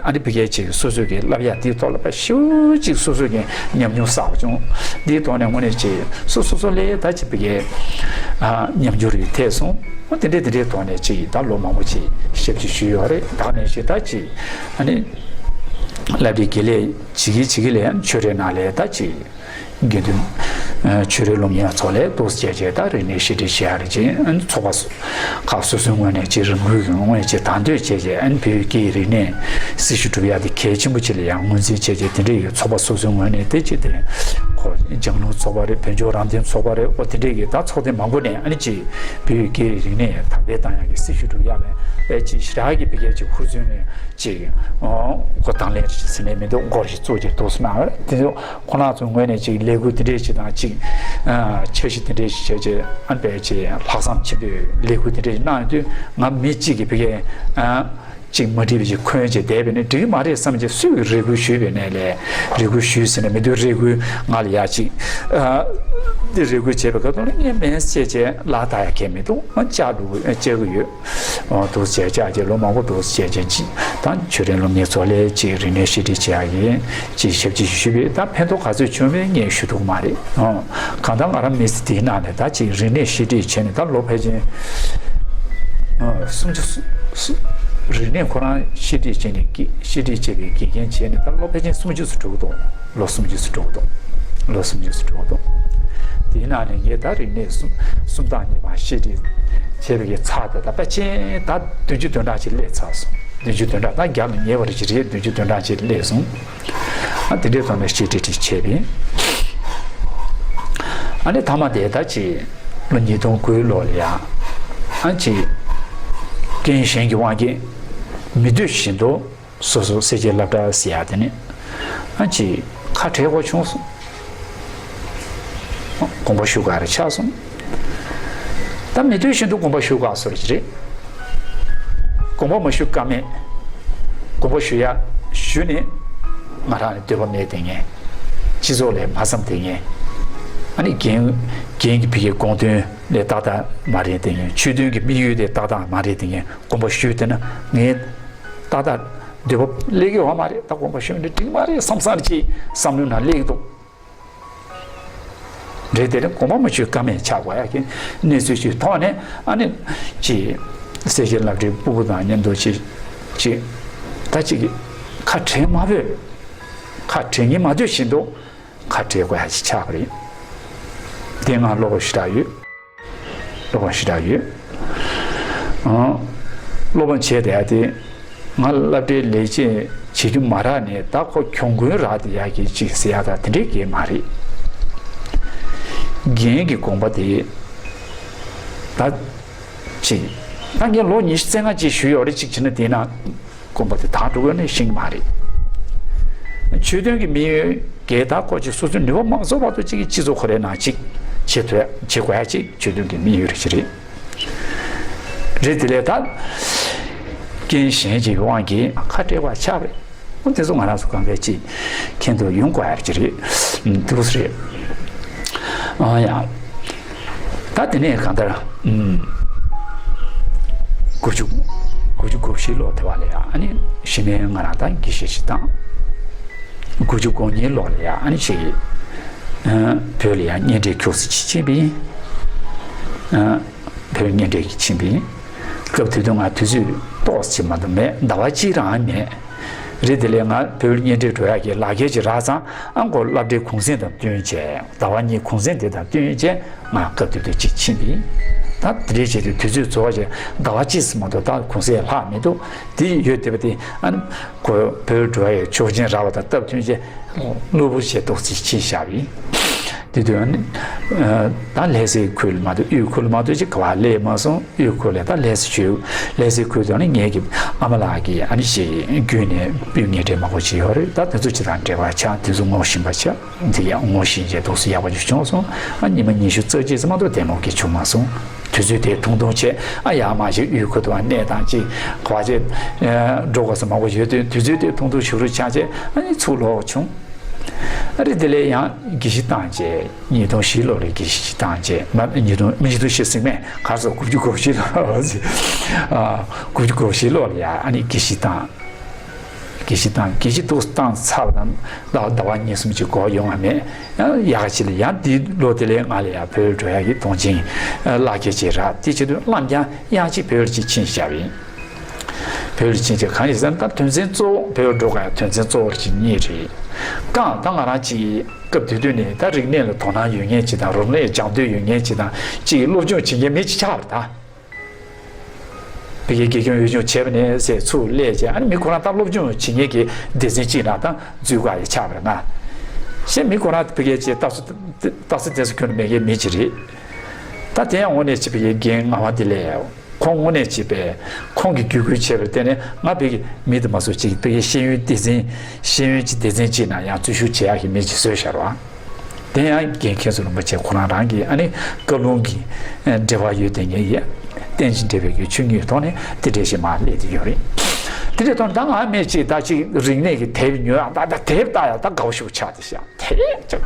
ཨ་ནི་ཕ་གིའི་ཅིག་སོ་སོ་གི་བསླབ་ཡག་དེའི་ཐོག་ལ་དཔེ་ཞེ་ཅིག་སོ་སོ་གི་ཉམས་མྱོང་བསགས་བྱུང་། དེའི་ཐོག་ནས་དངོས་གནས་ཅིག་སོ་སོ་སོ་ལས་ད་ཅིག་ཕ་གིའི་ཉམས་འགྱུར་རེ་ཐེབས་སོང་། འོ་དེ་འདྲའི་དེ་འདྲའི་ཐོག་ནས་ཅིག་ད་ལོ་མང་པོ་ཅིག་ཞབས་ཕྱི་ཞུས་ཡོད་རེད། ད་ནས་ཅིག་ད་ཅིག་ཨ་ནི་སློབ་གྲྭའི་དགེ་ལས་བྱེད་ཀྱི་བྱེད་ཀྱི་ལས་ཆོས་རའི་ནང་ལས་ད་ཅིག་དགེ་འདུན་ཆོས་རའི་སློབ་གཉེར་ཚོགས་ལས་འདུག་སེ་བྱས་བྱས་ད་རིག་གནས་ཤེས་སྒྲིག་བྱེད་ཡག་རེད་ཅེས་ཨ་ནི་ཚོགས་པ་ཁག་སོ་སོའི་ངོས་ནས་ཅིག་རང་འགུལ་གྱི་ངོས་ནས་ཅིག་དང་དོད་བྱས་བྱས་ཨ་ནི་བོད་ཀྱི་རིག་གནས་སྲི་ཞུ་སྒྲུབ་ཡག་དེ་གལ་ཆེན་པོ་ཅིག་ལ་ཡང་ངོས་འཛིན་བྱས་བྱས་དེ་འདྲ་ཡོད། ཚོགས་པ་སོ་སོའི་ངོས་ནས་དེ་ཅིག་དེ་ཁོ་ལྗང་ལུང་ཚོགས་པ་རེད། བོད་ལྗོངས་རང་བདེན་ཚོགས་པ་རེད། འོ་དེ་འདྲས་ཀྱི་ད་ཚོགས་སྡེ་མང་པོ་ནས་ཨ་ནི་ཅིག་བོད་ཀྱི་རིག་གནས་དར་སྤེལ་བཏང་ཡག་གི་སྲི་ཞུ་སྒྲུབ་ཡག་ལ་ཨེ་ཅིག་ཞེ་དྲག་གི་བོད་སྐད་ཅིག་ཧུར་བརྩོན་ནས་ཅིག་འགོ་དང་ལེན་ཟེར་ནས་མི་འདུག་འགོ་ཞིག་བཙུགས་ཀྱི་འདུག་སེ་གནང་བ་རེད། དེ་ཚོ་ཁོ་རང་ཚོའི་ངོས་ནས་ཅིག་ལས་འགུལ་དེ་འདྲས་ཞིག་དང་ཅིག་འཆར་གཞི་དེ་འདྲས་ཞིག་བྱས་རྗེས་ཨ་ནི་དཔེ་ཅིག་ལྷག་བསམ་ཆེན་པོས་ལས་འགུལ་དེ་འདྲས་ཞིག་གནང་ཡོང་དུས་ང་མི་གཅིག་གིས་བོད་སྐད་ཅིག་མ་འགྲིག་པ་ཅིག་འཁོན་བྱས་བསྡད་པས་ནི་འགྲིག་གི་མ་རེད་བསམ་བྱས་སུས་རེ་སྐུལ་ཞུས་པའི་ནས་ལས་རེ་སྐུལ་ཞུས་ཟེར་ནས་མི་འདུག་རེ་སྐུལ་ང་ལ་ཡག་ཅིག་འདི་རེ་སྐུལ་བྱས་པའི་སྐབས་དུ་ལ་ངས་མེད་ཟེར་བྱས་ལ་ད་ཡག་གལ་མི་འདུག་ང་ལྕགས་འདུག་ལྕགས་གི་ཡོད། འདུག་བྱས་ལྕགས་ཀྱི་ལོ་མང་པོ་འདུག་བྱས་བྱས་ཅིག་ད་ཆོས་རའི་སློབ་གཉེར་ཚོགས་ལས་ཅིག་རིག་གནས་ཤེས་སྒྲིག་བྱེད་ཡག་གི་ཅིག་ཞབས་ཕྱི་ཞུས་པས་ད་ཕན་ཐོགས་ག་ཚོད་བྱུང་བས་ངས་ཞུ་ཐུབ་ཀྱི་མ་རེད། གང་ལྟར་ང་རང་མི་ཚེ་འདིའི་ནང་ནས་ད་ཅིག་རིག་གནས་ཤེས་སྒྲིག་བྱས་ནས་ད་ལོ་ཕལ་ཆེར་སུམ་ཅུ། རིག་གནས་ཁོ་རང་ཤེས་སྒྲིག་བྱས་ནས་ཤེས་སྒྲིག་བྱས་པའི་དགེ་རྒན་བྱས་ནས་ད་ལོ་ཕལ་ཆེར་སུམ་ཅུ་ཙམ་འགྲོ་གི་འདུག་ལོ་སུམ་ཅུ་ཙམ་འགྲོ་གི་འདུག་ལོ་སུམ་ཅུ་ཙམ་འགྲོ་གི་འདུག་དེའི་ནང་ནས་ངས་ད་རིག་གནས་སུམ་སུམ་རྟགས་གཉིས་པ་ཤེས་སྒྲིག་བྱས་པའི་ཚར་དེ་ད་ཕལ་ཆེར་ད་བདུན་ཅུ་དོན་གྲངས་ཅིག་སླེབས་ཚར་སོང་། བདུན་ཅུ་དོན་གྲངས་ད་བརྒྱ་ལ་ཉེ་བ་རེ་ཅིག་རེད། བདུན་ཅུ་དོན་གྲངས་ཅིག་སླེབས་སོང་། ཨ་དེ་འདྲའི་ཐོག་ནས་ཤེས་སྒྲིག་ཅིག་བྱས་པས། ཨ་ནི་མཐའ་མ་དེ་ད་ཅིག་ལོ་ཉིས་སྟོང་དགུའི་ལོ་ལ་ཡ། ཨ་ཅིག་རྐྱེན་གཞན་གྱི་དབང་གིས་མི་འདོད་བཞིན་དུ་སོ་སོ་སེར་བྱེས་སློབ་གྲྭ་ཟེར་ཡ་དེ་ནི་ཨ་ཅིག་ཁ་བྲལ་དགོས་བྱུང་སོང་། དགོངས་པ་ཞུ་དགོས་རེ་ཆགས་སོང་། ད་མི་འདོད་བཞིན་དུ་དགོངས་པ་ཞུ་དགོས་སོ་རེ་ཅི་རེད། དགོངས་པ་མ་ཞུ་ཀ་མེད། དགོངས་པ་ཞུ་ཡ་ཞུ་ནས་ང་རང་ནི་འདོད་པ་མེད་དེ་ངས་སྤྱི་ཚོགས་ལས་མ་བསམ་དེ་ངས་ཨ་ནི་རྒན་རྒན་གྱི་ཕ་གིའི་དགོངས་དོན་ལས་ཏག་ཏག་མ་རེད་དེ་ངས་ཆོས་དོན་གྱི་དམིགས་ཡུལ་དེ་ཏག་ཏག་མ་རེད་དེ་ངས་དགོངས་པ་ཞུས་དེ་ན་ངས་ཏག་ཏག་འདོད་པ་སླེབས་ཀྱི་ཡོད་མ་རེད། ད་དགོངས་པ་ཞུས་ནས་འགྲིག་མ་རེད་བསམ་བསམ་ཅིག་བསམ་བློའི་ནང་སླེབས་ཀྱི་འདུག་རེད། དེ་ནི་དགོངས་པ་མ་ཞུས་ཀ་མེད་ཆགས་དགོས་ཡ་གི་གནས་ཚུལ་ཞིག་མཐོང་ནས་ཨ་ནི་ཅི་སེར་བྱེས་སློབ་གྲྭའི་སྤུ་གུ་དང་མཉམ་དུ་ཅི་ཅི་ད་ཅིག་ཁ་བྲལ་མ་ཕོད། ཁ་བྲལ་ཉིན་མ་འདོད་བཞིན་དུ་ཁ་བྲལ་དགོས་ཡ་ཅིག་ཆགས་པ་རེད། དེ་ང་བློ་ཕམ་ཞེ་དྲག་ཡོད། བློ་ཕམ་ཞེ་དྲག་ཡོད། ཨང་། བློ་ཕམ་བྱས་བསྡད་ཡ་དེ། ང་སློབ་གྲྭའི་ལས་བྱེད་བྱེད་རྒྱུ་མ་རག་ནས་ད་ཁོ་གྱོང་གུན་རག་བསྡད་ཡག་གི་ཅིག་ཟེར་ཡ་ད་དེ་འདྲས་གས་མ་རེད། རྒན་གྱི་དགོངས་པ་དེ་ད་ཅིག་ད་ངས་ལོ་ཉི་ཤུ་རྩ་ལྔ་ཅིག་བཞུགས་ཡོད་རེད། ཅིག་བྱས་ན་དེ་ན་དགོངས་པ་དེ་དག་འགྲོ་གི་ནས་ཤེས་ཀྱི་མ་རེད། ཆོས་དོན་གྱི་དམིགས་ཡུལ་གས་ད་ཁོ་ཅིག་སོ་སོའི་ནུས་པ་མ་རྫོགས་བར་དུ་ཅིག་གི་སྤྱི་ཚོགས་ཁོ་རའི་ནང་ཅིག་བྱེད་ཐུབ་བྱེད་དགོས་ཡ་ཅིག་ཆོས་དོན་གྱི་དམིགས་ཡུལ་རེད་ཅིག་རེད། རེད། དེ་ལས་ད་རྐྱེན་གཞན་གྱི་དབང་གིས་ཁ་བྲལ་བ་ཆགས་པས། འོ་དེ་ཚོ་ང་རང་ཚོ་གང་གས་ཅིག་མཁྱེན་རྟོགས་ཡོང་དགོས་ཡ་ཅིག་རེད། འདུག་སེ་རེད། ཨ་ཡ། ད་དེ་ནས་གང་ལྟར་ཨུམ། དགུ་བཅུ་ དགུ་བཅུ་གོ་བཞི་ལོ་དེ་བ་ལ་ཡ་ཨ་ནི་གཞི་ནས་ང་རང་ད་དགེ་བཤེས་ཤིག་དང་། དགུ་བཅུ་གོ་གཉིས་ལོ་ལ་ཡ་ཨ་ནི་ཞིག་བོད་ལ་ཡ་གཉེན་འབྲེལ་ཁྱུག་ཙམ་ཅིག་ཕྱིན་པ་ཡིན། བོད་གཉེན་འབྲེལ་གྱིས་ཕྱིན་པ་ཡིན། སྐབས་དེ་དུས་ང་དུས་ཚོད་ཏོག་ཙམ་མ་གཏོགས་མེད། ཟླ་བ་གཅིག་རང་མེད། རེད། དེ་ལས་ང་བོད་གཉེན་འབྲེལ་འགྲོ་ཡག་གི་ལག་འཁྱེར་ཅིག་རག་ཙང་ཨ་མགོ་སློབ་གྲྭའི་གུང་སེང་དང་བསྟུན་བྱས། ཟླ་བ་གཉིས་གུང་སེང་དེ་དང་བསྟུན་བྱས་ང་སྐབས་དེ་དུས་གཅིག་ཕྱིན་པ་ཡིན། ད་དེ་འདྲའི་བྱས་དུས་དུས་ཚོད་རྫོགས་བྱས་ཟླ་བ་གཅིག་ཙམ་མ་གཏོགས་ད་གུང་སེང་ལྷག་མི་འདུག་དེ་ཡོད་བསྡད་པ་དེ་ཨ་ནི་ཁོ་བོད་འགྲོ་ཡག་ཆོག་མཆན་རག་པ་དང་སྟབས་བསྟུན་བྱས། གློ་བུར་བྱས་ཏོག་ཙམ་ཕྱིན་བཞག་པ་ཡིན། དེ་དུས་ཨ་ནི་ད་ལྷ་སའི་ཁུལ་མ་གཏོགས་དབུས་ཁུལ་མ་གཏོགས་ཅིག་ག་བ་སླེབས་མ་སོང་། དབུས་ཁུལ་ལ་ད་ལྷ་ས་ཆོས་ལྷ་སའི་ཁུལ་དུ་ཨ་ནི་ངེད་ཀྱི་ཨ་མ་ལགས་ཀྱིས་ཨ་ནི་ཞེ་བརྒྱུད་ནས་བོད་གཉེན་འབྲེལ་མང་པོ་བྱས་ཡོད་རེད། ད་དེ་ཚོ་ཅིག་དང་འབྲེལ་བ་ཆགས། དེ་ཚོ་ངོ་ཤེས་པ་ཆགས། དེ་ཡང་ངོ་ཤེས་བྱས་ཏོག་ཙམ་ཡག་པོ་ཅིག་བྱུང་སོང་། ཨ་ཉི་མ་ཉི་ཤུ་རྩ་གཅིག་ཙམ་མ་གཏོགས་དེ་ནོ་གི་བྱུང་མ་སོང་། དུས་ཚོད་དེ་ཐུང་ཐུང་བྱས། ཨ་ཡར་མར་ཞིག་དབུས་ཁུལ་དུ་གནས་སྟངས་ཅིག་ག་བ་ཅིག་འགྲོ་དགོས་ས་མང་པོ་ཡོད་དུས་དུས་ཚོད་དེ་ཐུང་ཐུང་ཞེ་པོ་ཆགས་བྱས་ཨ་ནི་ཚུར་ལོག་བྱུང་། ཨ་རི་དེ་ལས་ཡང་དགེ་བཤེས་བཏང་བྱས། ཉིས་སྟོང་བཞི་ལོ་ལ་དགེ་བཤེས་བཏང་བྱས། མ་ཉིས་སྟོང་མི་ཉིས་སྟོང་བཞི་ཟིན་མེད་གར་སོང་། དགུ་བཅུ་གོ་བཞི་ལོ། ཨ་དགུ་བཅུ་གོ་བཞི་ལོ་ལ་ཡ་ཨ་ནི་དགེ་བཤེས་བཏང་། དགེ་བཤེས་བཏང་། དགེ་བཤེས་ཏོག་ཙམ་བཏང་ཚར་བ་དང་ཟླ་བ་གཉིས་གསུམ་ཅིག་འགོར་ཡོང་བ་མེད། ཡང་ཡག་ཅིག་ལ་ཡང་འདི་ལོ་དེ་ལས་ང་ལ་ཡང་བོད་འགྲོ་ཡག་གི་དོན་ཆེན་གླ་རྒྱ་ཅིག་རག་དེ་བྱེད་དུས་བླངས་ཀྱང་ཡང་ཅིག་བོད་ལ་ཅིག་ཕྱིན་བཞག་པ་ཡིན། བོད་ལ་ཕྱིན་བྱས་གང་ཡིན་ཟེར་ན་ད་དོན་ཚན་གཙོ་བོ་བོད་འགྲོ་དགོས་ཡག་དོན་ཚན་གཙོ་བོ་ཅིག་གཉིས་རེད། གང་ད་ང་རང་ཅིག་སྐབས་དེ་དུས་ནས་ད་རིག་གནས་ལ་དོ་སྣང་ཡོད་མཁན་ཅིག་དང་རིག་གནས་སྦྱང་འདོད་ཡོད་མཁན་ཅིག་དང་ཅིག་སློབ་སྦྱོང་བྱེད་མཁན་མི་ཅིག་ཆགས་པ་རེད་ད། ཕ་གིའི་དགེ་སྐྱོང་འོས་སྦྱོང་བྱས་པ་ནས་ཟེར་ཚུར་སླེབས་བྱས་ཨ་ནི་མི་ཁོ་རང་ད་སློབ་སྦྱོང་བྱེད་མཁན་གྱི་སྡེ་ཚན་གཅིག་ནང་ད་འཛུལ་དགོས་ཡ་ཆགས་པ་རེད་ན། གཞན་མི་ཁོ་རང་ཕ་གིའི་ཅིག་རྟགས་གསལ་རྟགས་གསལ་བསྟན་ས་ཁྱོན་ནས་མེད་མཁན་མི་ཅིག་རེད། ད་དེ་ཡང་དངོས་གནས་ཅིག་ཕ་གིའི་རྒན་ངག་དབང་བདེ་ལེགས་ཁོང་དངོས་གནས་ཅིག་པས་ཁོང་གིས་བརྒྱུད་སྐུལ་བྱས་པར་བརྟེན་ནས་ང་ཕ་གི་མི་དེ་མ་གཏོགས་ཅིག་ཕ་གིའི་ཤེས་ཡོན་སྡེ་ཚན་ཤེས་ཡོན་གྱི་སྡེ་ཚན་གཅིག་ནང་ཡང་འཛུལ་ཞུགས་བྱེད་ཡག་གི་མི་ཅིག་བཟོས་བཞག་རོགས། དེ་ཡང་རྒན་མཁན་ཟུར་རིན་པོ་ཆེ་ཁོ་རང་རང་གིས་ཨ་ནི་བཀའ་ལུང་གི་འབྲེལ་བ་ཡོད་དེ་ངས་ཡ་རྟེན་ཅིང་འབྲེལ་བའི་གི་ཆོས་ཉིད་ཐོག་ནས་དེ་འདྲས་ཞིག་མར་སླེབས་ཏེ་ཡོད་རེད། དེ་འདྲས་ཐོག་ནས་ད་ང་མེད་ཅིག་ད་ཅིག་རིག་གནས་ཀྱི་དེབ་ཉོ་ཡག་ད་ད་དེབ་ལྟ་ཡག་ད་དགའ་བོ་ཞིག་ཆགས་ཏེ་བཞག་དེབ་ཅིག་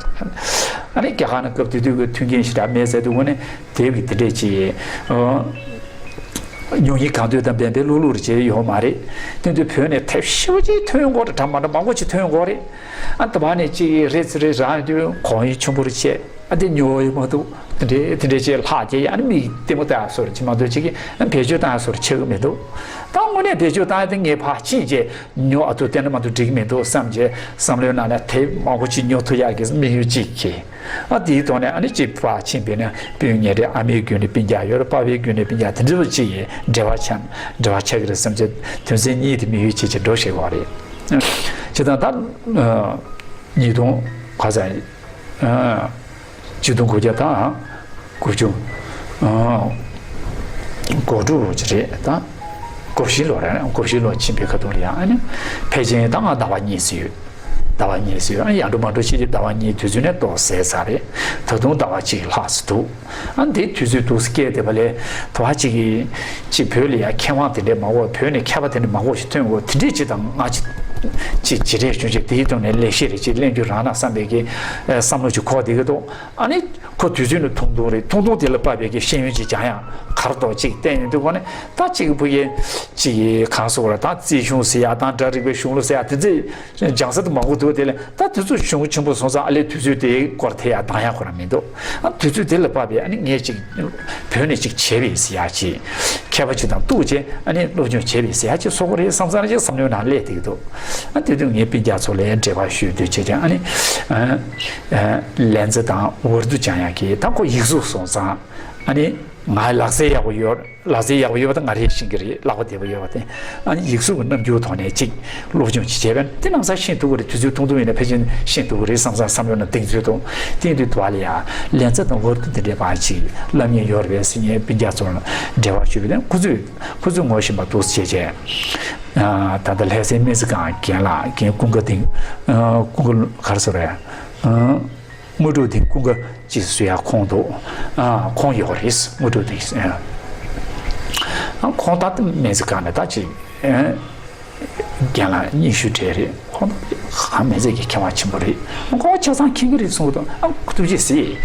ཨ་ནི་རྒྱ་གར་ནང་སྐབས་དེ་དུས་ཀྱི་མཐུན་རྐྱེན་ཞེ་དྲག་མེད་ཟེར་དུས་དངོས་གནས་དེབ་ཀྱི་དེ་འདྲས་ཅིག་ཨ། ཉུང་ཉུང་གང་འདོད་དང་འབད་པས་ཀློག་ཀློག་རེ་བྱས་ཡོད་མ་རེད། དེ་དུས་བོད་ནས་དེབ་ཞེ་པོ་ཅིག་ཐོན་ཡོང་གི་རེད། འདྲ་མ་འདྲ་མང་པོ་ཅིག་ཐོན་ཡོང་གི་རེད། ཨ་ད་བར་ནས་ཅིག་རེད་ཚེ་རེད་རང་ཡོང་དུས་གོང་ཡུལ་ཆེན་པོ་རེ་བྱས། ཨ་དེ་ཉོ་ཡི་མ་འདུག་དེ་འདྲའི་དེ་འདྲའི་ཅིག་ལྷག་རྒྱས་ཨ་ནི་མིག་ལྟད་མོ་ལྟ་ཡག་བཟོ་འདྲ་ཅིག་མ་གཏོགས་ཅིག་གིས་ཨ་བེད་སྤྱོད་བཏང་ཡག་བཟོ་འདྲ་ཆགས་ཀྱི་མི་འདུག་ད་དངོས་གནས་བེད་སྤྱོད་བཏང་ཡག་དེ་ངས་ཕར་ཕྱིན་རྗེས་ཉོ་ཨ་ཐུ་བལྟས་ན་མ་གཏོགས་འགྲིག་གི་མི་འདུག་བསམ་རྗེས་བསམ་བློའི་ནང་ནས་དེབ་མང་པོ་ཅིག་ཉོ་ཐུབ་ཡག་གི་དམིགས་ཡུལ་ཅིག་གིས། ཨ་དེའི་ཐོག་ནས་ཨ་ནི་ཅིག་ཕར་ཕྱིན་པས་ན་སྤུན་ཉེ་རེད། ཨ་མའི་བརྒྱུད་ནས་སྤུན་ཀྱག་ཡོད་རེད། པ་ཕའི་བརྒྱུད་ནས་སྤུན་ཀྱག་དེ་འདྲ་བ་ཅིག་ཡིན་འབྲེལ་བ་ཆགས་འབྲེལ་བ་ཆགས་ཀྱི་རེད་བསམ་བྱས་དོན་ཚན་གཉིས་དེ་དམིགས་ཡུལ་བྱས་བྱས་འགྲོ་བཞིན་པ་རེད། བྱས་ཙང་ད་ཉིས་སྟོང་ག་ཚོད་ཨ། ཆིག་སྟོང་དགུ་བརྒྱ་དང་དགུ་བཅུ་ཨ་གོ་དྲུག་ཅིག་རེད་ད། གོ་བཞི་ལོ་རེད། གོ་བཞི་ལོ་ཕྱིན་པའི་ཁ་ཐུག་ལ་ཡང་ཨ་ནི་ཕལ་ཆེར་ད་ང་ཟླ་བ་གཉིས་ཙམ་ཡོད། ཟླ་བ་གཉིས་ཙམ་ཡོད། ཨ་ཡར་འགྲོ་མར་འགྲོ་བྱེད་ཀྱི་ཟླ་བ་གཉིས་དུས་ཚོད་ནས་ཏོག་ཟད་ཚར་རེད། ད་དུང་ཟླ་བ་གཅིག་ལྷག་ཙམ་འདུག་ཨ་འདི་དུས་ཚོད་འདུག་སེ་བསྐྱལ་བསྡད་པ་ལས་ད་བར་གཅིག་གིས་གཅིག་བོད་ལ་ཡང་མཁས་དབང་དེ་འདྲས་མང་པོ་བོད་ནས་མཁས་པ་དེ་འདྲས་མང་པོ་ཞིག་ཐོན་དགོས་དེ་འདྲས་ཅིག་དང་ང་ཅིག་ཅིག་བྱེད་རེས་བྱུང་ཅིག་དེའི་ཐོག་ནས་ལེགས་བཤད་རེ་ཅིག་གླེང་རྒྱུ་རག་ན་བསམ་པའི་གི་བསམ་བློ་ཅིག་འཁོར་བསྡད་ཀྱི་འདུག་ཨ་ནི་ཁོ་དུས་ཚོད་ནི་ཐུང་ཐུང་རེད། ཐུང་ཐུང་དེ་ལ་དཔག་པའི་གི་ཤེས་ཡོན་ཅིག་སྦྱང་ཡག་གར་ཐོག་ཅིག་བསྟན་ཡོང་དུས་ཁོ་ནི་ད་ཅིག་ཕ་གི་ཅིག་གང་ཟེར་དགོས་རེད། ད་རྩིས་གཞུང་ཟེར་ཡག་དང་སྒྲ་རིག་པའི་གཞུང་ལུགས་ཟེར་ཡག་དེ་ཚོ་སྦྱང་ས་དེ་མང་པོ་འདུག་དེ་ལས་ད་དེ་ཚོ་གཞུང་ཆེན་པོ་སོང་ཙང་ཨ་ལས་དུས་ཚོད་དེའི་སྐོར་དེ་ཡག་འདང་ཡག་ཁོ་རང་མི་འདུག་ཨ་དུས་ཚོད་དེ་ལ་དཔག་པའི་ཨ་ནི་ངས་ཅིག་བོད་ནས་ཅིག་བྱས་པའི་ཟེར་ཡག་ཅིག་མཁས་པ་ཅིག་དང་གཏུག་བྱས་ཨ་ནི་སློབ་སྦྱོང་བྱས་པའི་ཟེར་ཡག་ཅིག་བཟོ་དགོས་རེད་བསམ་བསམ་ཅིག་བསམ་བློའི་ནང་སླེབས་བསྡད་ཀྱི་འདུག་ཨ་དེ་དུས་ངས་སྤུན་ཀྱག་ཚོ་ལ་འབྲེལ་བ་ཞུས་དུས་བྱས་ཀྱང་ཨ་ནི་ཨ་ཨ་ལན་ཙེ་དང་ཝར་དུ་སྦྱང་ཡག་གི་ད་ཁོ་ཡིག་གཟུགས་སོང་ཙང་ཨ་ནི་ང་ལག་རྩལ་ཡག་པོ་ཡོད། ལག་རྩལ་ཡག་པོ་ཡོད་པ་དང་ང་རས་ཤེས་ཀྱི་རེད། ལག་པ་བདེ་པོ་ཡོད་པ་དེ་ཨ་ནི་ཡིག་གཟུགས་ཀྱི་རྣམ་འགྱུར་ཐོག་ནས་ཅིག་སློབ་སྦྱོང་ཅིག་བྱས་པས་དེ་ནང་ཚ་ཤེས་ཐུབ་ཀྱི་རེད། དུས་ཚོད་ཐུང་ཐུང་ཡིན་ན་ཕལ་ཆེར་ཤེས་ཐུབ་ཀྱི་རེད་བསམ་བསམ་བསམ་བློ་ནང་གདེང་ཚོད་དུ་བསྟན་དུས་དུ་བ་ལ་ཡ་ལན་ཚ་དང་ཝར་དུ་འདི་འདྲའི་བར་ཅིག་བསླབ་མཁན་ཡོད་རེད་པས་ཟེར་ངས་སྤུན་ཀྱག་ཚོར་འབྲེལ་བ་ཞུས་པ་དེ་ཁོ་ཚོས་ཁོ་ཚོས་ངོ་ཤེས་པ་འདུག་ཟེར་བྱས། ད་ལྟ་ལྷ་སའི་སྨན་རྩིས་ཁང་རྒན་ལགས་རྒན་ཀུན་དགའ་ལྡིང་ཀུན་དགའ་ག་རེ་ཟེར་རེད། དངོས་གྲུབ་དེ་ཀུན་དགའ་ཅིག་བཟོས་ཡག་ཁོང་འདུག་ཨ་ཁོང་ཡོད་རེད། དངོས་གྲུབ་དེ་ཨ་ཁོང་ད་ལྟ་སྨན་རྩིས་ཁང་ནས་ད་ཅིག་ཨ་རྒན་ལགས་ཉི་ཤུ་གྲས་རེད། ཁོང་ད་ཧ་སྨན་རྩིས་ཀྱི་མཁས་དབང་ཆེན་པོ་རེད། ཁོང་ཆ་ཚང་མཁྱེན་གྱི་རེད་གསུངས་འདུག་ཨ་ཐུགས་རྗེ་གཟིགས།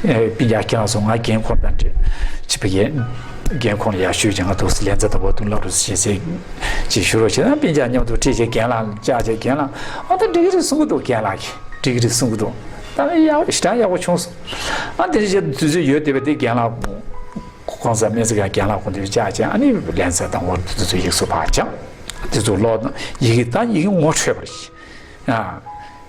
ཨ་སྤུན་ཀྱག་ཁྱེད་རང་ཚོ་ང་རྒན་ཁོང་དང་འདྲ་ཅིག་བ་ཡས། རྒན་ཁོང་ལ་ཡར་ཞུས་ཀྱང་ང་ཐུགས་སུ་ལན་ཚ་དང་བོ་དུང་ལབ་རུ་ཞེས་ཟེར་ཅིག་ཞུ་རོགས་བྱས་ན་སྤུན་ཀྱག་མཉམ་དུ་ཁྲིད་བྱས་རྒན་ལགས་བཅར་བྱས་རྒན་ལགས་ཨ་ད་འགྲིག་གི་རེད་གསུང་གི་འདུག་རྒན་ལགས་ཀྱིས་འགྲིག་གི་རེད་གསུང་གི་འདུག་ད་ཡག་ཞེ་དྲག་ཡག་པོ་བྱུང་སོང་། ཨ་དེ་འདྲ་བྱས་དུས་ཚོད་ཡོད་བསྡད་པ་དེ་རྒན་ལགས་ཁོང་ས་སྨན་རྩིས་ཁང་རྒན་ལགས་ཁོང་དུ་བཅར་བྱས་ཨ་ནི་ལན་ཚ་དང་བོ་དུ་ཚོད་ཡིག་གཟུགས་ཕར་སྦྱངས་དེ་ཚོ་ཀློག་ཡི་གེ་ད་ཡི་གེ་ངོ་འཕྲོད་པ་རེད།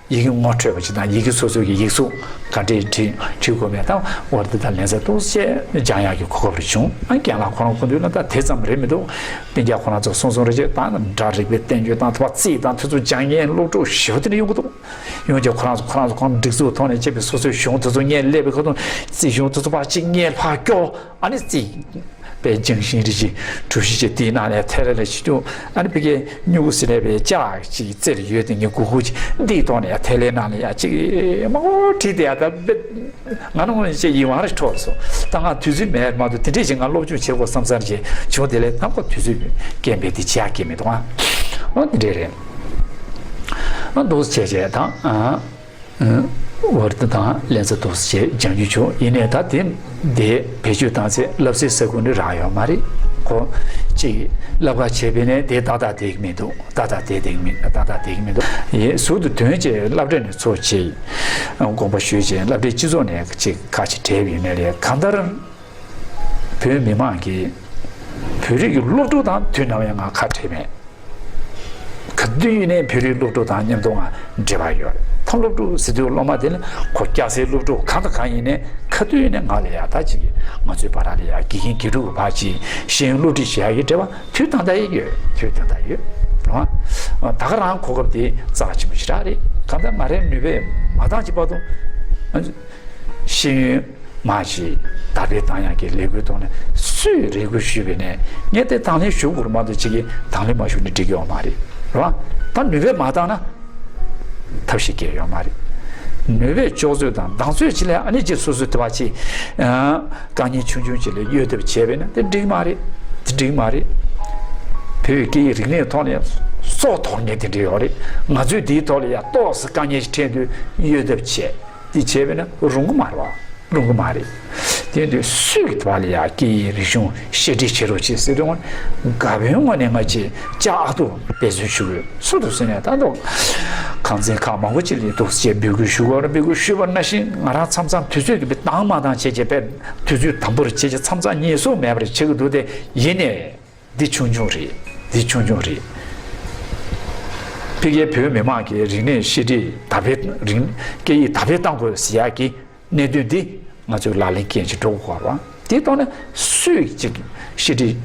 ཡི་གེ་ངོ་འཕྲོད་པ་ཞིག་དང་ཡི་གེ་སོ་སོའི་གི་ཡིག་གཟུགས་ག་འདྲས་བྲིས་བྲིས་དགོས་མེད་དང་འོར་འདི་དང་ལན་ཚ་ཏོག་ཙམ་སྦྱང་ཡག་གི་གོ་སྐབས་རེ་བྱུང་། ཨ་རྒན་ལགས་ཁོ་རང་ཁོ་ཚོའི་ལ་ད་དེ་ཙམ་རེད་མི་འདུག་སྤུན་ཀྱག་ཁོ་རང་ཚོ་སོང་སོང་རེ་བྱས་ད་སྒྲ་རིག་པའི་བསྟན་བཅོས་དང་ཐོག་རྩིས་དང་དེ་ཚོ་སྦྱང་མཁན་སློབ་ཕྲུག་ཞེ་པོ་དེ་འདྲ་ཡོང་གི་འདུག་ཡོང་རྗེས་ཁོ་རང་ཚོ་ཁོ་རང་ཚོ་ཁོང་སྒྲིག་འཛུགས་ཐོག་ནས་བྱས་པའི་སོ་སོའི་གཞུང་དེ་ཚོ་སྔོན་སླེབས་པའི་ཁ་ཐུག་རྩིས་གཞུང་དེ་ཚོ་ཕར་གཅིག་སྔོན་ཕར་སྐྱོར། ཨ་ནི་རྩིས་པའི་སྦྱང་ཤིང་རིགས་ཀྱི་གྲུ་བཞི་བཅས་དེའི་ནང་ནས་ཐལ་ར་ལས་བྱེད་རྒྱུ་ཨ་ནི་ཕ་གིའི་སྨྱུ་གུ་ཟེར་ནས་པའི་ལྕགས་ཀྱི་རྩེར་ཡོད་དེ་ངས་གུ་གུ་ཅིག་འདིའི་ཐོག་ནས་ཡ་ཐལ་ལའི་ནང་ལ་ཡ་ཅིག་མང་པོ་བྲིས་ཏེ་ཡ་ད་དཔེ་ང་ནི་ངོ་ནས་བྱས་ཡིད་དབང་རེ་འཕྲོག་སོང་། ད་ང་དུས་ཚོད་མེད་མ་གཏོགས་དེ་འདྲས་ཞིག་ང་སློབ་སྦྱོང་བྱེད་དགོས་བསམ་ཚར་རྗེས་བྱུང་དེ་ལས་ཐམ་ཀ་དུས་ཚོད་རྐྱེན་པས་དེ་བྱེད་ཡག་གི་མི་འདུག་ཨ། ཨ་འདི་འདྲས་རེད། ཨ་འདུག་བྱས་བྱས་ད་ཨ། ཝར་ཌི་དང་ལན་ཚ་ཏོག་ཙམ་བྱས་སྦྱང་རྒྱུ་བྱུང་། ཡིན་ནའི་ད་དེ་དེ་བེད་སྤྱོད་བཏང་ཚེ་བསླབ་སའི་ས་ཁུངས་ནི་རག་ཡོད་མ་རེད། ཁོ་གཅིག་བསླབ་ག་བྱས་པས་ནས་དེ་ཏག་ཏག་བསྡད་ཀྱི་མི་འདུག་ཏག་ཏག་བསྡད་བསྡད་ཀྱི་མི་ཏག་ཏག་བསྡད་ཀྱི་མི་འདུག་ཡིན་ཟུར་དུ་དོན་བྱས་བསླབ་གྲྭ་ནས་ཚོགས་བྱས་དགོངས་པ་ཞུས་བྱས་བསླབ་གྲྭའི་སྤྱི་ཚོགས་ནས་གཅིག་ཁ་ཅིག་བྲལ་བ་ཡིན་ནའི་ལས་གང་ལྟར་བོད་མི་མང་གིས་བོད་རིགས་ཀྱི་སློབ་ཕྲུག་དང་དུས་ནམ་ཡང་ང་ཁ་བྲལ་མེད། ག་དུས་ཡིན་ནའི་བོད་རིགས་སློབ་ཕྲུག་དང་མཉམ་དུ་ང་འབྲེལ་བ་ཡོད་རེད། ད་སློབ་ཕྲུག་ཟེར་དུས་སློབ་མ་དེ་ནི་ཁོ་སྐྱ་སེར་སློབ་ཕྲུག་གང་དང་གང་ཡིན་ནའི་ག་དུས་ཡིན་ནའི་ང་ལ་ཡ་ད་ཅིག་ང་ཚོའི་བར་ལ་ཡ་དགེ་རྒན་དགེ་ཕྲུག་གི་བར་གྱི་ཤེས་ཡོན་སློབ་ཁྲིད་བྱེད་ཡག་གི་འབྲེལ་བ་དུས་ད་ལྟ་ཡང་ཡོད། དུས་ད་ལྟ་ཡོད་རེད་བ། ད་ག་རང་གོ་སྐབས་དེ་རྩ་ཆེན་པོ་ཞེ་དྲག་རེད། གང་ལྟར་ང་རའི་ནུས་པས་མ་འདང་ཅིག་བར་དུ་ཤེས་ཡོན་མ་ཞིག་དར་སྤེལ་བཏང་ཡག་གི་ལས་འགུལ་ཐོག་ནས་སུས་རེ་སྐུལ་ཞུས་པས་ནས་ངས་དེ་དང་ལེན་ཞུ་དགོས་རེད་མ་གཏོགས་ཅིག་གིས་དང་ལེན་མ་ཞུས་ནས་འགྲིག་གི་ཡོད་མ་རེད། རེད་བ། ད་ནུས་པས་མ་འདང་ན་ཐབས་ཤེས་སྐྱེལ་ཡོད་མ་རེད། ནུས་པས་ལྕོགས་ཚོད་དང་འདང་ཚོད་ཅིག་ལས་ཨ་ནི་ཅིག་སོ་སོའི་དེ་བ་ཅིག་དཀའ་ངལ་ཆུང་ཆུང་ཅིག་ལ་གཡོལ་ཐབས་བྱས་པས་ན་དེ་འགྲིག་མ་རེད། དེ་འགྲིག་མ་རེད། བོད་ཀྱི་སྐད་ཡིག་རིག་གནས་ཐོག་ནས་སྲོག་དོར་མཁན་དེ་འདྲ་ཡོད་རེད། ང་ཚོས་དེའི་ཐོག་ལ་ཡ་ཏོག་ཙམ་དཀའ་ངལ་ཞིག་འཕྲད་དུས་གཡོལ་ཐབས་བྱས། འདི་བྱས་པས་ན་རུང་གི་མ་རེད་བ། རུང་གི་མ་རེད། དེ་དུས་སུས་ཀྱི་བར་ལ་ཡ་སྐད་ཡིག་རིག་གཞུང་བཤད་ཁྲིད་བྱེད་རོགས་བྱེད་ཟེར་དུས་ང་དགའ་པོའི་ངོས་ནས་ང་ཅིག་ལྕགས་ཨ་ཏུ་འབད་བརྩོན་ཞུ་དགོས། སུ་འདུག་ཟེར་ནས་ད་དུང་ཁང་ཚན་ཁག་མང་པོ་ཅིག་ལ་འདུག་ཅེས་འབོད་སྐུལ་ཞུ་དགོས་རེད། འབོད་སྐུལ་ཞུས་པ་ནང་བཞིན་ང་རང་མཚམས་མཚམས་དུས་ཚོད་ཀྱི་བདག་མ་འདང་བྱས་བྱས་པས་དུས་ཚོད་དམ་པོར་བྱས་བྱས་མཚམས་མཚམས་ཉན་སྲོལ་མེད་པར་བྱེད་ཀྱི་འདུག་སྟེ་ཡིན་ནས། འདི་ཆུང་ཆུང་རེད། འདི་ཆུང་ཆུང་རེད། ཕ་གིའི་བོད་མི་མང་གི་རིག་གནས་བཤད་ཁྲིད་དར་སྤེལ་རིག་སྐད་ཡིག་དར་སྤེལ་གཏང་དགོས་ཟེར་ཡག་གི་གནད་དོན་འདི་ང་ཚོས་ལག་ལེན་འཁེལ་ཅིག་འགྲོ་དགོས་རེད་བ། དེའི་ཐོག་ནས་སུས་ཅིག་བཤད་ཁྲིད་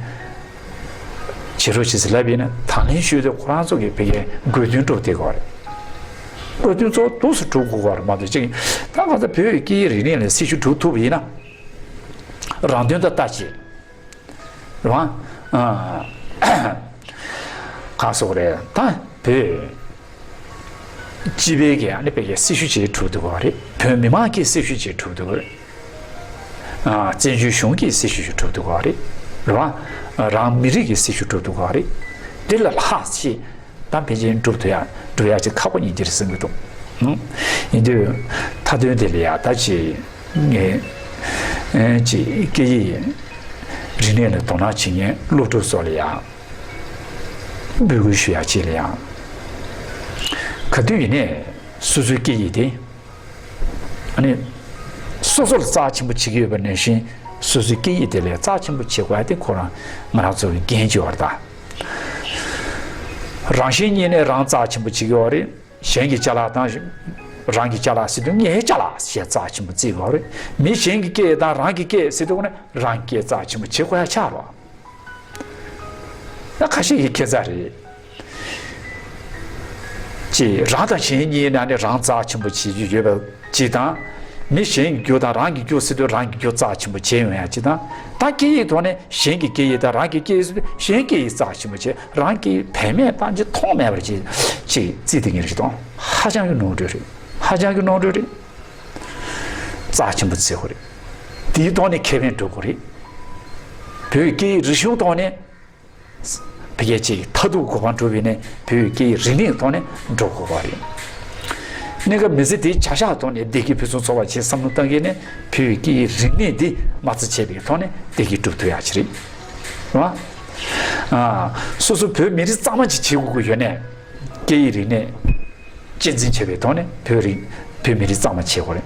བྱེད་རོགས་བྱེད་ཟེར་ལབ་ཡིན་ན་དང་ལེན་ཞུས་ཏེ་ཁོ་རང་ཚོ་གི་ཕ་གིའི་དགོས་འདུན་སྒྲུབ་བསྡད་དགོས་རེད། དགོས་འདུན་གཙོ་བོ་འདུག་སེ་སྒྲུབ་དགོས་རེད་མ་གཏོགས་ཅིག་ད་གང་ལྟར་བོད་ཀྱི་སྐད་ཡིག་རིག་གནས་ལ་སྲི་ཞུ་སྒྲུབ་ཐུབ་པ་ཡིན་ན་རང་དོན་དང་ལྟ་ཅེས། རེད་བ། ཨ། གང་སོགས་རེད་ད། བོད་སྤྱི་པའི་གི་ཨ་ནི་བོད་ཀྱི་སྲི་ཞུ་བྱེད་གྲུབ་འདུག་ག་རེད། བོད་མི་མང་གི་སྲི་ཞུ་བྱེད་གྲུབ་འདུག་ག་རེད། ཨ། བཙན་བྱོལ་གཞུང་གི་སྲི་ཞུ་བྱེད་གྲུབ་འདུག་ག་རེད། རེད་བ། རང་མི་རིགས་ཀྱི་སྲི་ཞུ་གྲུབ་འདུག་ག་རེད། དེ་ལས་ལྷག་ཅིག་ད་ཕལ་ཆེར་འགྲུབ་ཐུབ་ཡ་འགྲུབ་ཡ་ཅིག་ཁག་པོ་ཡིན་གྱི་རེད་བསམ་གྱི་འདུག་ཨང་། ཡིན་དུས་མཐའ་དོན་དེ་ལ་ཡ་ད་ཅིག་ངས་ཨེ་ཅིག་སྐད་ཡིག་རིག་གནས་ལ་དོ་སྣང་བྱེད་མཁན་སློབ་ཕྲུག་ཚོ་ལ་ཡ་འབོད་སྐུལ་ཞུ་ཡ་ཅིག་ལ་ཡ་ག་དུས་ཡིན་ནའི་སོ་སོའི་སྐད་ཡིག་དེ་ཨ་ནི་སོ་སོ་ལ་རྩ་ཆེན་པོ་བྱེད་ཀྱི་ཡོད་པ་ནང་བཞིན་སོ་སོའི་སྐད་ཡིག་དེ་ལ་རྩ་ཆེན་པོ་བྱེད་དགོས་ཡ་དེ་ཁོ་རང་ང་རང་ཚོ་གི་འགན་ཅིག་ཡོད་རེད་ད། རང་བཞིན་གཉིས་ནས་རང་རྩ་ཆེན་པོ་བྱེད་ཀྱི་ཡོད་རེད། གཞན་གྱི་ཅ་ལག་དང་རང་གི་ཅ་ལག་ཟེར་དུས་ངའི་ཅ་ལག་ཞེས་རྩ་ཆེན་པོ་བརྩི་དགོས་རེད། མི་གཞན་གྱི་སྐད་དང་རང་གི་སྐད་ཟེར་དུས་ནས་རང་སྐད་རྩ་ཆེན་པོ་བྱེད་དགོས་ཡ་ཆགས་རོགས། ད་ཁ་ཤས་ཀྱི་ཁྱད་མཚར་རེད། ཅེས་རང་དང་གཞན་གཉིས་ནང་ནས་རང་རྩ་ཆེན་པོ་བྱེད་རྒྱུ་ཡོད་པ་ཅིག་དང་། མི་གཞན་གྱི་རྒྱུ་དང་རང་གི་རྒྱུ་ཟེར་དུས་རང་གི་རྒྱུ་རྩ་ཆེན་པོ་བྱེད་ཡོང་ཡ་ཅིག་དང་། ད་སྐད་ཡིག་ཐོག་ནས་གཞན་གྱི་སྐད་ཡིག་དང་རང་གི་སྐད་ཡིག་ཟེར་དུས་གཞན་སྐད་ཡིག་རྩ་ཆེན་པོ་བྱེད། རང་གི་བེད་མེད་བཏང་ཅིག་མཐོང་མེད་པར་ཅིག་ཅིག་བརྩི་དེ་ངེས་རེད་དང་། ཧ་ཅང་གི་ནོར་འཁྲུལ་རེད། ཧ་ཅང་གི་ནོར་འཁྲུལ་རེད། རྩ་ཆེན་པོ་བརྩི་དགོས་རེད། དེའི་ཐོག་ནས་ཁེ་ཕན་སྒྲུབ་དགོས་རེད། བོད་སྐད་ཡིག་རིག་གཞུང་ཐོག་ནས་ཕ་གིའི་ཅིག་མཐར་ཐུག་གོ་འཕང་སྒྲུབ་པ་ཡིན་ན་བོད་སྐད་ཡིག་རིག་གནས་ཐོག་ནས་འགྲོ་དགོས་པ་རེད། གནས་སྐབས་མི་ཚེ་དེའི་བྱ་གཞག་ཐོག་ནས་བདེ་སྐྱིད་ཕུན་སུམ་ཚོགས་པ་ཆེད་བསམ་བློ་བཏང་མཁན་ནི་བོད་ཀྱི་སྐད་ཡིག་རིག་གནས་འདི་མ་རྩ་ཆད་པའི་ཐོག་ནས་བདེ་སྐྱིད་སྒྲུབ་ཐུབ་ཡག་ཅིག་རེད། རེད་བ། ཨ། སོ་སོ་བོད་མི་རིགས་གཙང་མ་ཅིག་བྱེད་དགོས་ཀྱི་ཡོད་ནས། སྐད་ཡིག་རིག་གནས་གཅེས་འཛིན་བྱས་པའི་ཐོག་ནས་བོད་རིགས་བོད་མི་རིགས་གཙང་མ་བྱེད་དགོས་རེད།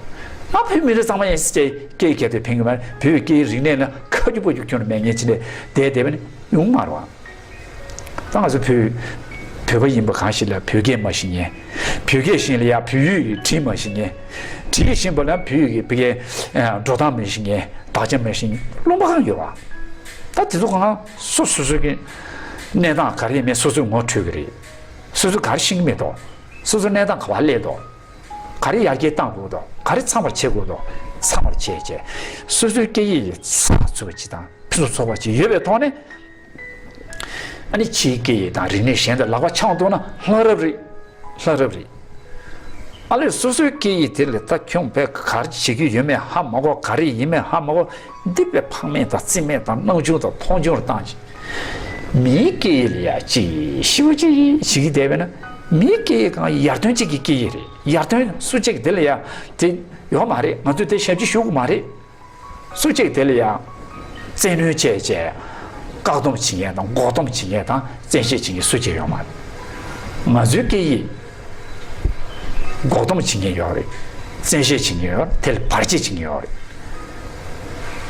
ང་བོད་མི་རིགས་གཙང་མ་ཡིན་ཟེར་བྱས་སྐད་ཡིག་གལ་ཏེ་ཕན་གྱི་མ་རེད། བོད་ཀྱི་སྐད་ཡིག་རིག་གནས་ལ་ཁ་རྒྱུ་པ་རྒྱུ་ཁྱོན་ནས་མེད་མཁན་ཅིག་ལས་བསྡད་བསྡད་པ་ནི་ཡོང་མ་རེད་བ། ད་ང་ཚོ་བོད་བོད་པ་ཡིན་པ་གང་ཞིག་ལ་བོད་སྐད་མ་ཤེས་མཁན། བོད་སྐད་ཤེས་ལ་ཡ་བོད་ཡིག་བྲིས་མ་ཤེས་མཁན། བྲིས་ཤེས་པ་ལ་བོད་ཡིག་གི་བོད་སྐད་འགྲོ་སྟངས་མི་ཤེས་མཁན། དག་ཆ་མི་ཤེས་མཁན་རློམ་པ་གང་ཡོད་བ། ད་དེ་ཚོ་གང་སོ་སོ་སོ་གི་གནས་སྟངས་ག་རེ་ཡིན་མིན་སོ་སོས་ངོ་འཕྲོད་ཀྱི་རེད། སོ་སོ་ག་རེ་ཤེས་ཀྱི་མེད་དོ། སོ་སོ་གནས་སྟངས་ག་པར་སླེབས་དོ། ག་རེ་ཡར་རྒྱས་གཏང་དགོས་དོ། ག་རེ་ཚང་བར་བྱེད་དགོས་དོ། ཚང་བར་བྱས་བྱས་སོ་སོའི་སྐད་ཡིག་ལ་ཚགས་ཚུད་པ་ཅིག་དང་ཕུན་སུམ་ཚོགས་པ་ཅིག་ཡོད་པའི་ཐོག་ནས། ཨ་ནི་ཕྱིའི་སྐད་ཡིག་དང་རིག་གནས་གཞན་དང་ལག་པ་འཆང་ཐུབ་ན་ལྷ་རབ་རེད། ལྷ་རབ་རེད། ཨ་ལས་སོ་སོའི་སྐད་ཡིག་དེ་ལ་ད་ཁྱོད་བས་ག་རེ་བྱེད་ཀྱི་ཡོད་མེད་ཧ་མ་གོ། ག་རེ་ཡིན་མེད་ཧ་མ་གོ། འདི་བས་ཕངས་མེད་དང་བརྩི་མེད་དང་སྣང་ཆུང་དང་མཐོང་ཆུང་བཏང་ཅིག་མིའི་སྐད་ཡིག་ལ་ཡ་ཅིག་ཤི་བ་ཅིག་བྱེད་ཀྱི་བསྡད་པས་ན། མིའི་སྐད་ཡིག་གང་ཡར་ཐོན་ཅིག་གི་སྐད་ཡིག་རེད། ཡར་ཐོན་སུ་གཅིག་དེ་ལ་ཡ་དེ་ཡོད་མ་རེད། ང་ཚོས་དེ་ཞབས་ཕྱི་ཞུ་དགོས་མ་རེད། སུ་གཅིག་དེ་ལ་ཡང་བཙན་གནོན་བྱས་བྱས་བཀག་སྡོམ་བྱེད་མཁན་དང་འགོག་སྡོམ་བྱེད་མཁན་དང་བཙན་ཤེད་བྱེད་མཁན་སུ་གཅིག་ཡོད་མ་རེད། ང་ཚོའི་སྐད་ཡིག་འགོག་སྡོམ་བྱེད་མཁན་ཡོད་རེད། བཙན་ཤེད་བྱེད་མཁན་ཡོད་རེད། དེ་ལ་བར་ཆད་བྱེད་མཁན་ཡོད་རེད།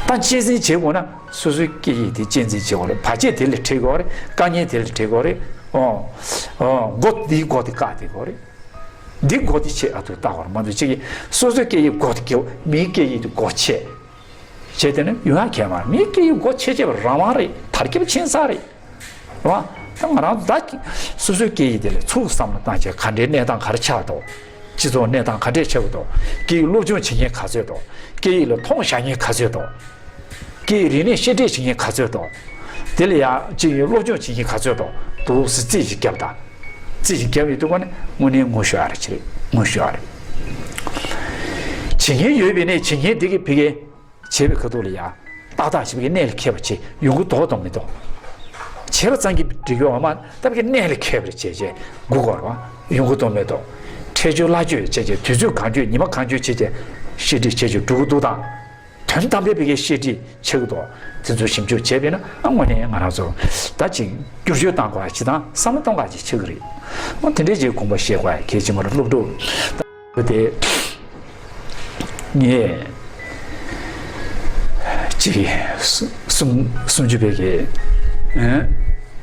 ད་གཅེས་འཛིན་བྱེད་དགོས་ན་སོ་སོའི་སྐད་ཡིག་དེ་གཅེས་འཛིན་བྱེད་དགོས་རེད། བར་ཆད་དེ་ལ་འཕྲད་དགོས་རེད། དཀའ་ངལ་དེ་ལ་འཕྲད་དགོས་རེད། ཨོ། ཨོ། མགོ་འདིའི་མགོ་དེ་བཀག་བསྡད་དགོས་རེད། འདི་སྒོ་དེ་ཆེ་ཨ་ཐུ་ལྟ་བར་མ་འདུག་ཅིག་གིས་སོ་སོའི་སྐད་ཡིག་སྒོ་དེ་རྒྱབ། མིའི་སྐད་ཡིག་དེ་སྒོ་ཆེ། བྱས་དེ་ནི་ཡོང་ཡ་ཁྱད་མ་རེད། མིའི་སྐད་ཡིག་སྒོ་ཆེ་ཆེ་བ་རང་དབང་རེད། དར་ཁྱབ་ཕྱིན་ཚར་རེད། རེད་བ། ད་ང་རང་ད་སོ་སོའི་སྐད་ཡིག་དེ་ལ་ཚུར་བསམ་བློ་བཏང་བྱས་ག་འདྲའི་གནས་སྟངས་ག་རེ་ཆགས་འདུག་སྤྱི་ཚོགས་གནས་སྟངས་ག་འདྲས་ཆགས་ཀྱི་འདུག་སྐད་ཡིག་སློབ་སྦྱོང་བྱེད་མཁན་ག་ཚོད་འདུག་སྐད་ཡིག་ལ་མཐོང་བཞག་མཁན་ག་ཚོད་འདུག་སྐད་ཡིག་རིག་གནས་བཤད་ཁྲིད་བྱེད་མཁན་ག་ཚོད་འདུག་དེ་ལ་ཡང་སྤྱི་ཡོངས་སློབ་སྦྱོང་བྱེད་མཁན་ག་ཚོད་འདུག་འདུག་ཟེར་རྩིས་ཤིག་བརྒྱབ་དང་། རྩིས་ཤིག་བརྒྱབ་ཡོད་དུས་ཀ་ནས་དངོས་གནས་ངོ་ཤོར་ཡ་རེད། ཅི་རེད། ངོ་ཤོར་ཡ་རེད། བྱེད་མཁན་ཡོད་པས་ནས་བྱེད་མཁན་དེ་གི་ཕི་གེ་བྱེད་པའི་ཁ་ཐུག་ལ་ཡ་ཏག་ཏག་བྱེད་པའི་གནད་ལ་འཁེལ་བ་བྱེད་ཡོང་གི་འདུག་དང་མི་འདུག་བྱེད་པ་ཙམ་གྱིས་འགྲིག་གི་ཡོད་མ་རེད། ད་ཕི་གེ་གནད་ལ་འཁེལ་བ་རེད་བྱེད་བྱེད་དགོས་ཀྱི་རེད་བ། ཡོང་གི་འདུག་མི་འདུག་འཕྲལ་བརྗོད་སླ་བརྗོད་བྱེད་བྱེད་དུས་ཚོད་གང་བརྗོད་ཉི་མ་གང་བརྗོད་བྱེད་བྱེད་བཤད་ཁྲིད་བྱེད་བྱེད་འགྲོ་གི་འདུག་དང་། དོན་དམ་པའི་བི་གའི་བཤད་ཁྲིད་ཆགས་ཀྱི་འདུག་དེ་ཚོ་ཞིབ་འཇུག་བྱས་པས་ན་ཨ་དངོས་གནས་ང་རང་ཚོ་ད་ཅིག་བསྒྱུར་བཅོས་བཏང་དགོས་ཡ་ཅིག་དང་བསམ་བློ་གཏོང་དགོས་ཡ་ཅིག་ཆགས་ཀྱི་རེད། ཨོ་དེ་འདྲའི་ཅིག་དགོངས་པ་བཞེས་དགོས་ཡ་གལ་ཆེན་པོ་རེད། སློབ་ཕྲུག་ད་དེ་ངས་ཅིག་སུམ་སུམ་ཅུ་བི་གའི་ཨ་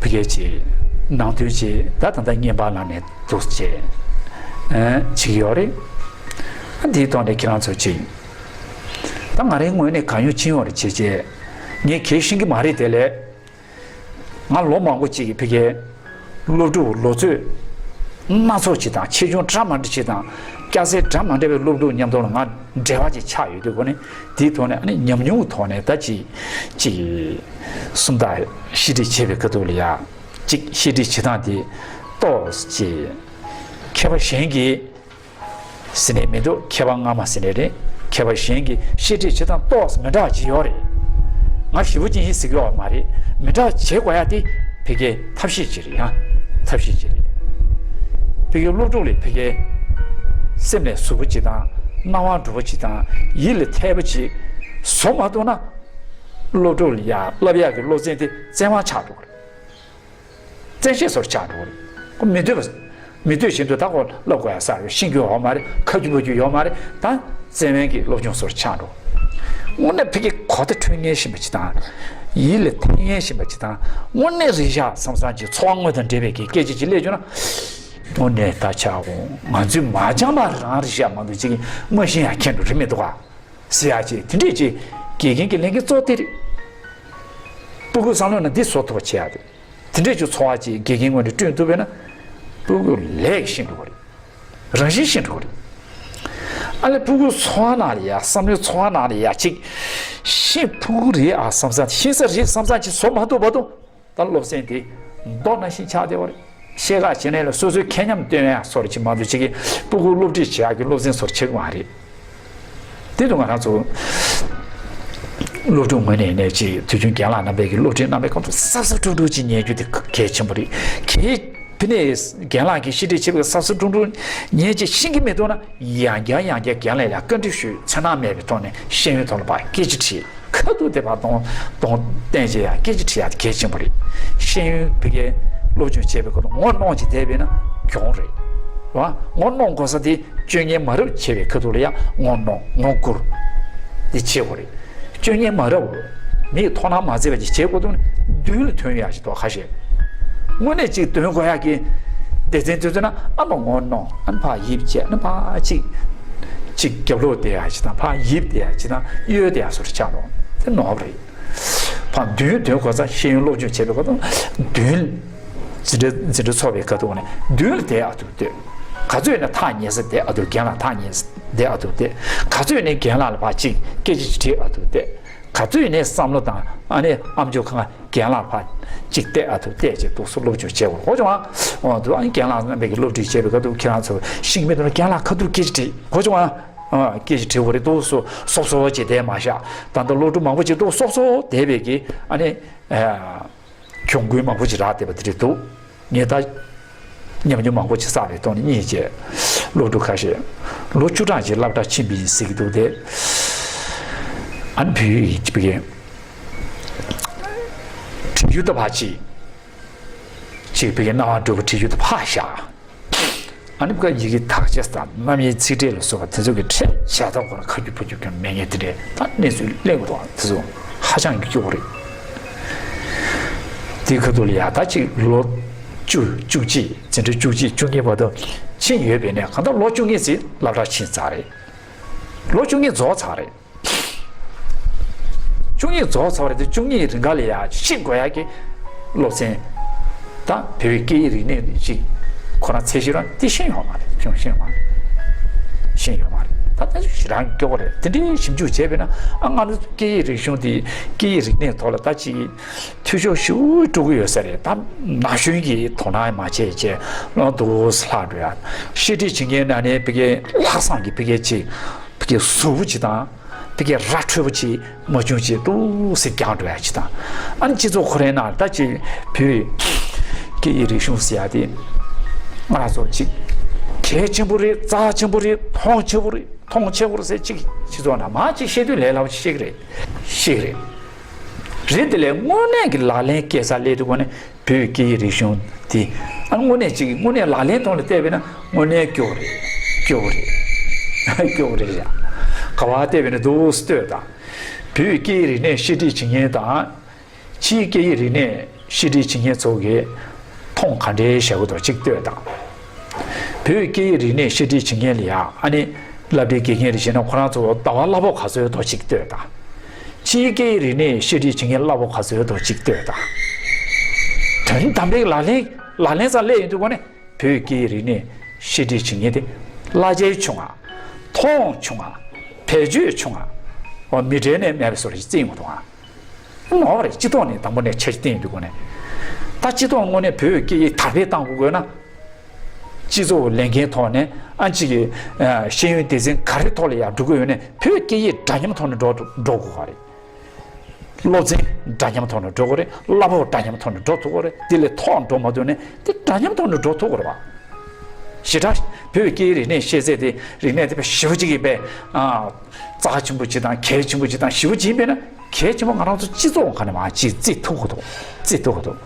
བི་གའི་ཅིག་ནང་དོན་ཅིག་ད་ད་ལྟ་བརྙན་པར་ནང་ནས་འདུག་ཅེས་ཨ་བྱེད་ཀྱི་ཡོད་རེད། ཨ་འདིའི་ཐོག་ནས་ཁྱེད་རང་ཚོ་ཅིག་ད་ང་རའི་ངོས་ནས་གང་ཡོང་ཅི་ཡོང་རེད་བྱས་རྗེས་ངས་གལ་ཤེས་ཀྱི་མ་རེད། དེ་ལས་ང་ལོ་མང་པོ་ཅིག་གི་ཕི་གའི་སློབ་ཕྲུག་ལོ་ཚོད་སྣ་ཚོགས་ཅིག་དང་ཆེ་ཆུང་འདྲ་མ་འདྲ་ཅིག་དང་སྐྱ་སེར་འདྲ་མ་འདྲ་བའི་སློབ་ཕྲུག་མཉམ་དུ་ལ་ང་འབྲེལ་བ་ཅིག་ཆགས་ཡོད་དུས་ཁོ་ནས་དེའི་ཐོག་ནས་ཨ་ནི་ཉམས་མྱོང་ཐོག་ནས་ད་ཅིག་ཅིག་སུམ་རྟགས་བཤད་ཁྲིད་བྱེད་པའི་ཁ་ཐུག་ལ་ཡ་ཅིག་བཤད་ཁྲིད་བྱེད་སྟངས་དེ་ཏོག་ཙམ་ཅིག་མཁས་པ་གཞན་གྱིས། ཟེར་ནས་མི་འདུག་མཁས་པ་སྔ་མ་ཟེར་ནས་རེད། མཁས་པ་གཞན་གྱིས་བཤད་ཁྲིད་བྱེད་སྟངས་ཏོག་ཙམ་མི་འདྲ་བ་ཅིག་ཡོད་རེད། ང་ཞེ་པོ་ཅིག་ཡིན་ཟེར་གྱི་ཡོད་མ་རེད། མི་འདྲ་བ་བྱེད་དགོས་ཡ་དེ་ཕ་གིའི་ཐབས་ཤེས་ཅིག་རེད་ཡ། ཐབས་ཤེས་ཅིག་རེད། ཕ་གིའི་སློབ་ཕྲུག་ལ་ཕ་གིའི་སེམས་ལ་ཟུག་པོ་ཅིག་དང་སྣང་བ་འགྲོ་པོ་ཅིག་དང་ཡིད་ལ་འཐད་པོ་ཅིག་བཟོ་མ་ཐུབ་ན་སློབ་ཕྲུག་ལ་ཡ་བསླབ་ཡག་གི་སློབ་ཚན་དེ་བཙན་དབང་ཆགས་འགྲོ་གི་རེད། བཙན་ཤེད་བཟོ་འདྲ་ཆགས་འགྲོ་གི་རེད། ཁོ་མི་འདོད་པ། མི་འདོད་བཞིན་དུ་ད་ཁོ་བསླབ་དགོས་ཡ་ས་རེད། ཤེས་རྒྱུ་ཡོད་མ་རེད། ཁ་རྒྱུ་པ་རྒྱུ་ཡོད་མ་རེད། ད་བཙན་དབང་གི་སློབ་སྦྱོང་བཟོ་འདྲ་ཆགས་འགྲོ། དངོས་གནས་ཕ་གི་གོ་བརྡ་འཕྲོད་མཁན་ཞིག་ཡིན་པ་ཅིག་དང་། ཡིད་ལ་འཐད་མཁན་ཞིག་ཡིན་པ་ཅིག་དང་། དངོས་གནས་རེད་ཤག་བསམ་བསམ་གྱི་ཚོར་བ་དངོས་དང་འབྲེལ་བའི་གི་སྐད་ཆ་ཅིག་སླེབས་བྱུང་ན། དངོས་གནས་ད་ཆ་འོང་ང་ཚོའི་མ་སྦྱངས་པ་རང་རེད་ཤག་མ་གཏོགས་ཅིག་མ་ཤེས་ཡ་མཁན་འགྲོ་རེད་མི་འདུག་ག་ཟེར་ཡ་ཅིག་དེ་འདྲས་ཅིག་དགེ་རྒན་གྱི་ལས་འགན་གཙོ་བོ་དེ་རེད། སྤུ་གུའི་བསམ་བློ་ནང་འདི་བཟོ་ཐུབ་པ་བྱེད་ཡ་རེད། དེ་འདྲས་ཀྱི་ཚོར་བ་ཅིག་དགེ་རྒན་ངོས་ནས་བསྐྲུན་ཐུབ་པས་ན། སྤུ་གུ་ལས་ཤེས་འགྲོ་གི་རེད། རང་བཞིན་ཤེས་འགྲོ་གི་རེད། ཨ་ལས་སྤུ་གུའི་ཚོར་བ་ནང་ལ་ཡ་བསམ་བློའི་ཚོར་བ་ནང་ལ་ཡ་ཅིག་ཤེས་སྤུ་གུ་རེད་ཨ་བསམ་བསམ་ཤེས་ས་རེད་བསམ་བསམ་ཅིག་བཟོ་མ་ཐུབ་བར་དུ་ད་སློབ་ཚན་དེ་མདོ་ནང་བཞིན་ཆགས་བསྡད་པ་རེད། ཤེས་ག་བྱེད་ནས་ལ་སོ་སོའི་ཁེ་ཉམས་སྟོན་ཡ་སོར་ཅིག་མ་གཏོགས་ཅིག་གི་སྤུ་གུ་སློབ་ཁྲིད་བྱེད་ཡག་གི་སློབ་ཚན་སོར་ཆགས་མ་རེད། དེ་དུ་ང་རང་ཚོ་སློབ་ཕྲུག་ངོས་ནས་ནས་ཅིག་དུས་རྒྱུན་རྒན་ལགས་རྣམ་པས་ཀྱི་སློབ་ཁྲིད་གནང་བའི་སྐབས་སུ་གཟབ་གཟབ་སྤྲོ་སྤྲོ་ཅིག་ཉན་རྒྱུ་དེ་གལ་ཆེན་པོ་རེད། གལ་ ཕི་ནས་རྒན་ལགས་ཀྱིས་བཤད་ཁྲིད་བྱེད་པའི་སབ་སབ་ཀྲུང་ཀྲུང་ཉན་བྱས་ཤེས་ཀྱི་མི་འདུག་ན། ཡང་བསྐྱར་ཡང་བསྐྱར་རྒན་ལགས་ལ་བཀའ་འདྲི་ཞུས། འཚེར་སྣང་མེད་པའི་ཐོག་ནས་ཤེས་ཡོན་ཐོག་ལ་ཕར་སྐད་ཆ་དྲིས། ཁ་ཐུག་དེ་ཕར་གདོང་གདོང་བསྟན་བྱས་ཡང་སྐད་ཆ་དྲི་ཡག་དེ་གལ་ཆེན་པོ་རེད། ཤེས་ཡོན་ཕ་གིའི་སློབ་སྦྱོང་བྱས་པའི་སྐབས་ལ་ངོ་གནོང་བྱས་བསྡད་པས་ན་གྱོང་རེད། རེད་བ། ངོ་གནོང་དགོས་ས་དེ་སྤྱོད་ངན་མ་རབས་བྱས་པའི་ཁ་ཐུག་ལ་ཡང་ངོ་གནོང་ངོ་བསྐུར་དེ་བྱེད་དགོས་རེད། སྤྱོད་ངན་མ་རབས། མིས་དོ་སྣང་མ་བྱས་པ་ཅིག་བྱེད་དགོས་འདུག་ན་མདུན་ལ་ཐོན་ཡག་ཅིག་འདུག་ཁ་ཤས། དངོས་གནས་ཅིག་འདོན་དགོས་ཡག་གི་སྡེ་ཚན་དེ་ཚོ་ན་ཨ་མ་ངོ་གནོང་ཨ་ཕར་ཡིབ་བྱས་ཨ་ཕར་ཅིག་ཅིག་རྒྱབ་ལོག་བསྡད་ཡག་ཅིག་དང་ཕར་ཡིབ་བསྡད་ཡག་ཅིག་དང་གཡོལ་བསྡད་ཡག་བཟོ་འདྲ་ཆགས་འགྲོ། དེ་ནོར་བ་རེད། ཕར་མདུན་འདོན་དགོས་ས། ཤེས་ཡོན་སློབ་སྦྱོང་བྱེད་པའི་སྐབས་དང་མདུན་འཛིན་གྲྭ་འཛིན་གྲྭ་ཚོགས་པའི་སྐབས་དུ་ནས་མདུན་ལ་བསྡད་ཨ་ཐུག་ལྟོས། ག་ཚོད་ཡིན་ན་ཐག་ཉེ་ས་བསྡད་ཨ་ཐུག་རྒན་ལགས་ཐག་ཉེ་ས་བསྡད་ཨ་ཐུག་བསྡད། ག་ཚོད་ཡིན་ན་རྒན་ལགས་ལ་ཕར་ཅིག་སྐད་ཆ་ཅིག་དྲིས་ཨ་ཐུག་བསྡད། ག་ཚོད་ཡིན་ན་བསམ་བློ་དང་ཨ་ནི་ཨམ་ཅོག་ཁང་རྒན་ལགས་ཕར་ཅིག་བལྟས་ཨ་ཐུག་བལྟས་བྱས་འདུག་སེ་སློབ་སྦྱོང་བྱེད་དགོས། ཧོ་ཅང་ཨ་འདུག་ཨ་ནི་རྒན་ལགས་རྣམ་པས་ཀྱི་སློབ་ཁྲིད་བྱེད་པའི་སྐབས་དུ་ཁྱེད་རང་ཚོ་ཤེས་ཀྱི་མེད་དུ་ན་རྒན་ལགས་ཁ་ཐུག་སྐད་ཆ་དྲིས། ཧོ་ཅང་ཨ། ཨ། སྐད་ཆ་དྲི་དགོས་རེད་འདུག་སོ། སོབ་སོབ་བྱས་བསྡད་མ་བཞག་ད་ལྟ་སློབ་ཕྲུག་མང་པོ་ཅིག་འདུག་སོབ་སོབ་བསྡད་པའི་གི་ཨ་ནི། ཨ། གྱོང་གུན་མང་པོ་ཅིག་རག་བསྡད་པ་དེ་འདྲ་འདུག་ངས་ད་ཉམས་མྱོང་མང་པོ་ཅིག་བསགས་པའི་ཐོག་ནས་གཉིས་བྱས། སློབ་ཕྲུག་ཁ་ཤས་ལོ་བཅུ་གྲངས་ཅིག་སློབ་གྲྭ་ཕྱིན་པ་ཡིན་ཟེར་གྱི་འདུག་སྟེ། ཨ་ནི་བོད་ཡིག་ཅིག་བི་གའི་བྲིས་རྒྱུ་ད་ཕར་ཅིག་ཅིག་བི་གའི་སྣང་བ་འགྲུབ་པ་བྲིས་རྒྱུ་ད་ཕར་བཞག་ཨ་ནི་བཀའ་ཡི་གེ་དག་ཆ་དང་རྣམ་དབྱེ་ཚིག་ཕྲད་ལ་སོགས་པ་དེ་ཚོ་གི་ཕྲད་བྱ་ཐབས་ཁོ་ན་ཁ་རྒྱུ་ཕ་རྒྱུ་ཀྱང་མེད་ངེས་དེ་འདྲས་ད་གནས་ཚུལ་གླེང་དགོས་དང་དེ་ཚོ་ཧ་ཅང་གི་སྐྱོ་བོ་རེད། དེའི་ཁ་ཐུག་ལ་ཡ་ད་ཅིག་ལོ་བཅུ་བཅུ་གཅིག་འཛིན་གྲྭ་བཅུ་གཅིག་བཅུ་གཉིས་བར་དུ་ཕྱིན་ཡོད་པས་ནས་གང་ལྟར་ལོ་བཅུ་གཉིས་ཙམ་སློབ་གྲྭ་ཕྱིན་ཚར་རེད། ལོ་བཅུ་གཉིས་རྫོགས་ཚར་རེད། བཅུ་གཉིས་རྫོགས་ཚར་བ་རེད་དེ་བཅུ་གཉིས་རིང་ག་ལ་ཡ་ཤེས་དགོས་ཡ་གི་སློབ་ཚན། ད་བོད་ཀྱི་སྐད་ཡིག་རིག་གནས་ཅིག་ཁོ་རང་ཚད་གཞི་རང་དེ་ཤེས་ཡོད་མ་རེད། ཁྱོད་ཤེས་ཡོད་མ་རེད། ཤེས་ཡོད་མ་རེད། ད་ལྟ་ཞེ་དྲག་སྐྱོ་བོ་རེད། དེ་འདྲའི་ཞིབ་འཇུག་བྱས་པས་ན་ཨ་ང་ཚོ་སྐད་ཡིག་རིག་གཞུང་དེ་སྐད་ཡིག་རིག་གནས་ཐོག་ལ་ད་ཅིག་འཐུས་ཤོར་ཞེ་པོ་འགྲོ་གི་ཡོད་ས་རེད། ད་ན་གཞོན་གྱིས་དོ་སྣང་མ་བྱས་བྱས་ལོ་འདུག་ལྷག་འགྲོ་ཡ། བཤད་ཁྲིད་བྱེད་མཁན་ན་ནས་ཕ་གིའི་ལྷག་བསམ་གྱི་ཕ་གིའི་ཅིག་ཕ་གིའི་གཟུ་བོ་ཅིག་དང་། དེ་གའི་ར་འཕྲོད་པོ་ཅིག་མ་བྱུང་ཅིག་ཏོག་ཙམ་རྒྱང་འགྲོ་ཡ་ཅིག་དང་། ཨ་ནི་སྤྱི་ཚོགས་ཁོ་རའི་ནང་ད་ཅིག་བོད་སྐད་ཡིག་རིག་གཞུང་ཟེར་ཡ་དེ་ང་རང་ཚོ་ཅིག་གལ་ཆེན་པོ་རེད། རྩ་ཆེན་པོ་རེད། མཐོང་ཆེན་པོ་རེད། མཐོང་ཆེན་པོ་རེད་ཟེར་ཅིག་སྤྱི་ཚོགས་ནང་མ་ཅིག་བཤད་དུས་ལས་སླ་པོ་ཅིག་བཤད་ཀྱི་རེད། བཤད་ཀྱི་རེད། རེད་དེ་ལས་དངོས་གནས་ཀྱི་ལག་ལེན་སྐྱེལ་ས་སླེབས་དུས་གོ་ནས། བོད་ཀྱི་སྐད་ཡིག་རིག་གཞུང་དེ་ཨ་དངོས་གནས་ཅིག་དངོས་གནས་ལག་ལེན་ཐོག་ནས་བལྟས་པས་ན་དངོས་གནས་སྐྱོ་བོ་རེད། སྐྱོ་བོ་རེད། སྐྱོ་བོ་རེད་ཡ། ག་པར་བལྟས་པས་ན་འདུག་སེ་ལྟོས་དང་། བོད་ཀྱི་སྐད་ཡིག་རིག་གནས་བཤད་ཁྲིད་བྱེད་མཁན་དང་། ཕྱིའི་སྐད་ཡིག་རིག་གནས་བཤད་ཁྲིད་བྱེད་མཁན་ཚོ་གིས་མཐོང་ག་འདྲའི་བཞག་གི་འདུག་ཅིག་ལྟོས་དང་། བོད་ཀྱི་སྐད་ཡིག་རིག་གནས་བཤད་ཁྲིད་བྱེད་མཁན་ལ་ཡ་ཨ་ནི་སློབ་གྲྭའི་དགེ་རྒན་རེ་བྱས་ན་ཁོ་རང་ཚོ་ཟླ་བ་གླ་ཕོགས་ག་ཚོད་འདུག་ཅིག་ལྟོས་དང་། ཕྱིའི་སྐད་ཡིག་རིག་གནས་བཤད་ཁྲིད་བྱེད་མཁན་གླ་ཕོགས་ག་ཚོད་འདུག་ཅིག་ལྟོས་དང་། དོན་དམ་པའི་ལག་ལེན་ལག་ལེན་སར་སླེབས་ཡོང་དུས་གོ་ནས་བོད་སྐད་ཡིག་རིག་གནས་བཤད་ཁྲིད་བྱེད་མཁན་དེ་གླ་ཆ་ཆུང་ང་། མཐོང་ཆུང་ང་། བེད་སྤྱོད་ཆུང་ང་། འོ་མི་གྲལ་ནས་མེད་པའི་བཟོ་འདྲ་ཞིག་བརྩི་ཡོང་གི་འདུག་ཨ། མ་རེད། སྤྱི་ཚོགས་ནས་དང་པོ་ནས་འཆར་གཞི་བཏིང་ཡོང་དུས་གོ་ནས། ད་སྤྱི་ཚོགས་དངོས་གནས་བོད་སྐད་ཡིག་དར་སྤེལ་གཏང་དགོས་དགོས་ན། སྤྱི་ཚོགས་ལས་འགན་ཐོག་ནས་ཨ་ཅིག་གི་ཤེས་ཡོན་སྡེ་ཚན་ག་རེ་ཐོག་ལ་ཡང་འགྲོ་གི་ཡོད་ནས་བོད་སྐད་ཡིག་འདྲ་མཉམ་ཐོག་ནས་འགྲོ་འགྲོ་དགོས་པ་རེད། སློབ་ཚན་འདྲ་མཉམ་ཐོག་ནས་འགྲོ་དགོས་རེད། གླ་ཕོགས་འདྲ་མཉམ་ཐོག་ནས་འགྲོ་ཐུབ་དགོས་རེད། དེ་ལས་ཐོག་འགྲོ་མ་ཐུབ་ནས་དེ་འདྲ་མཉམ་ཐོག་ནས་འགྲོ་ཐུབ་དགོས་རེད་བ། ཞེ་དྲག་བོད་སྐད་ཡིག་རིག་གནས་ཤེས་ཚད་དེ་རིག་གནས་དེ་བས་ཞེ་པོ་ཅིག་གིས་པས་རྩ་ཆེན་པོ་ཅིག་དང་གལ་ཆེན་པོ་ཅིག་དང་ཞེ་པོ་ཅིག་ཡིན་པས་ན། གལ་ཆེན་པོ་ང་རང་ཚོ་སྤྱི་ཚོགས་ཁ་ནས་མ་ཅིག་བརྩི་ཐུབ་ཀྱི་འདུག་བརྩི་ཐུབ་ཀྱི་འདུག་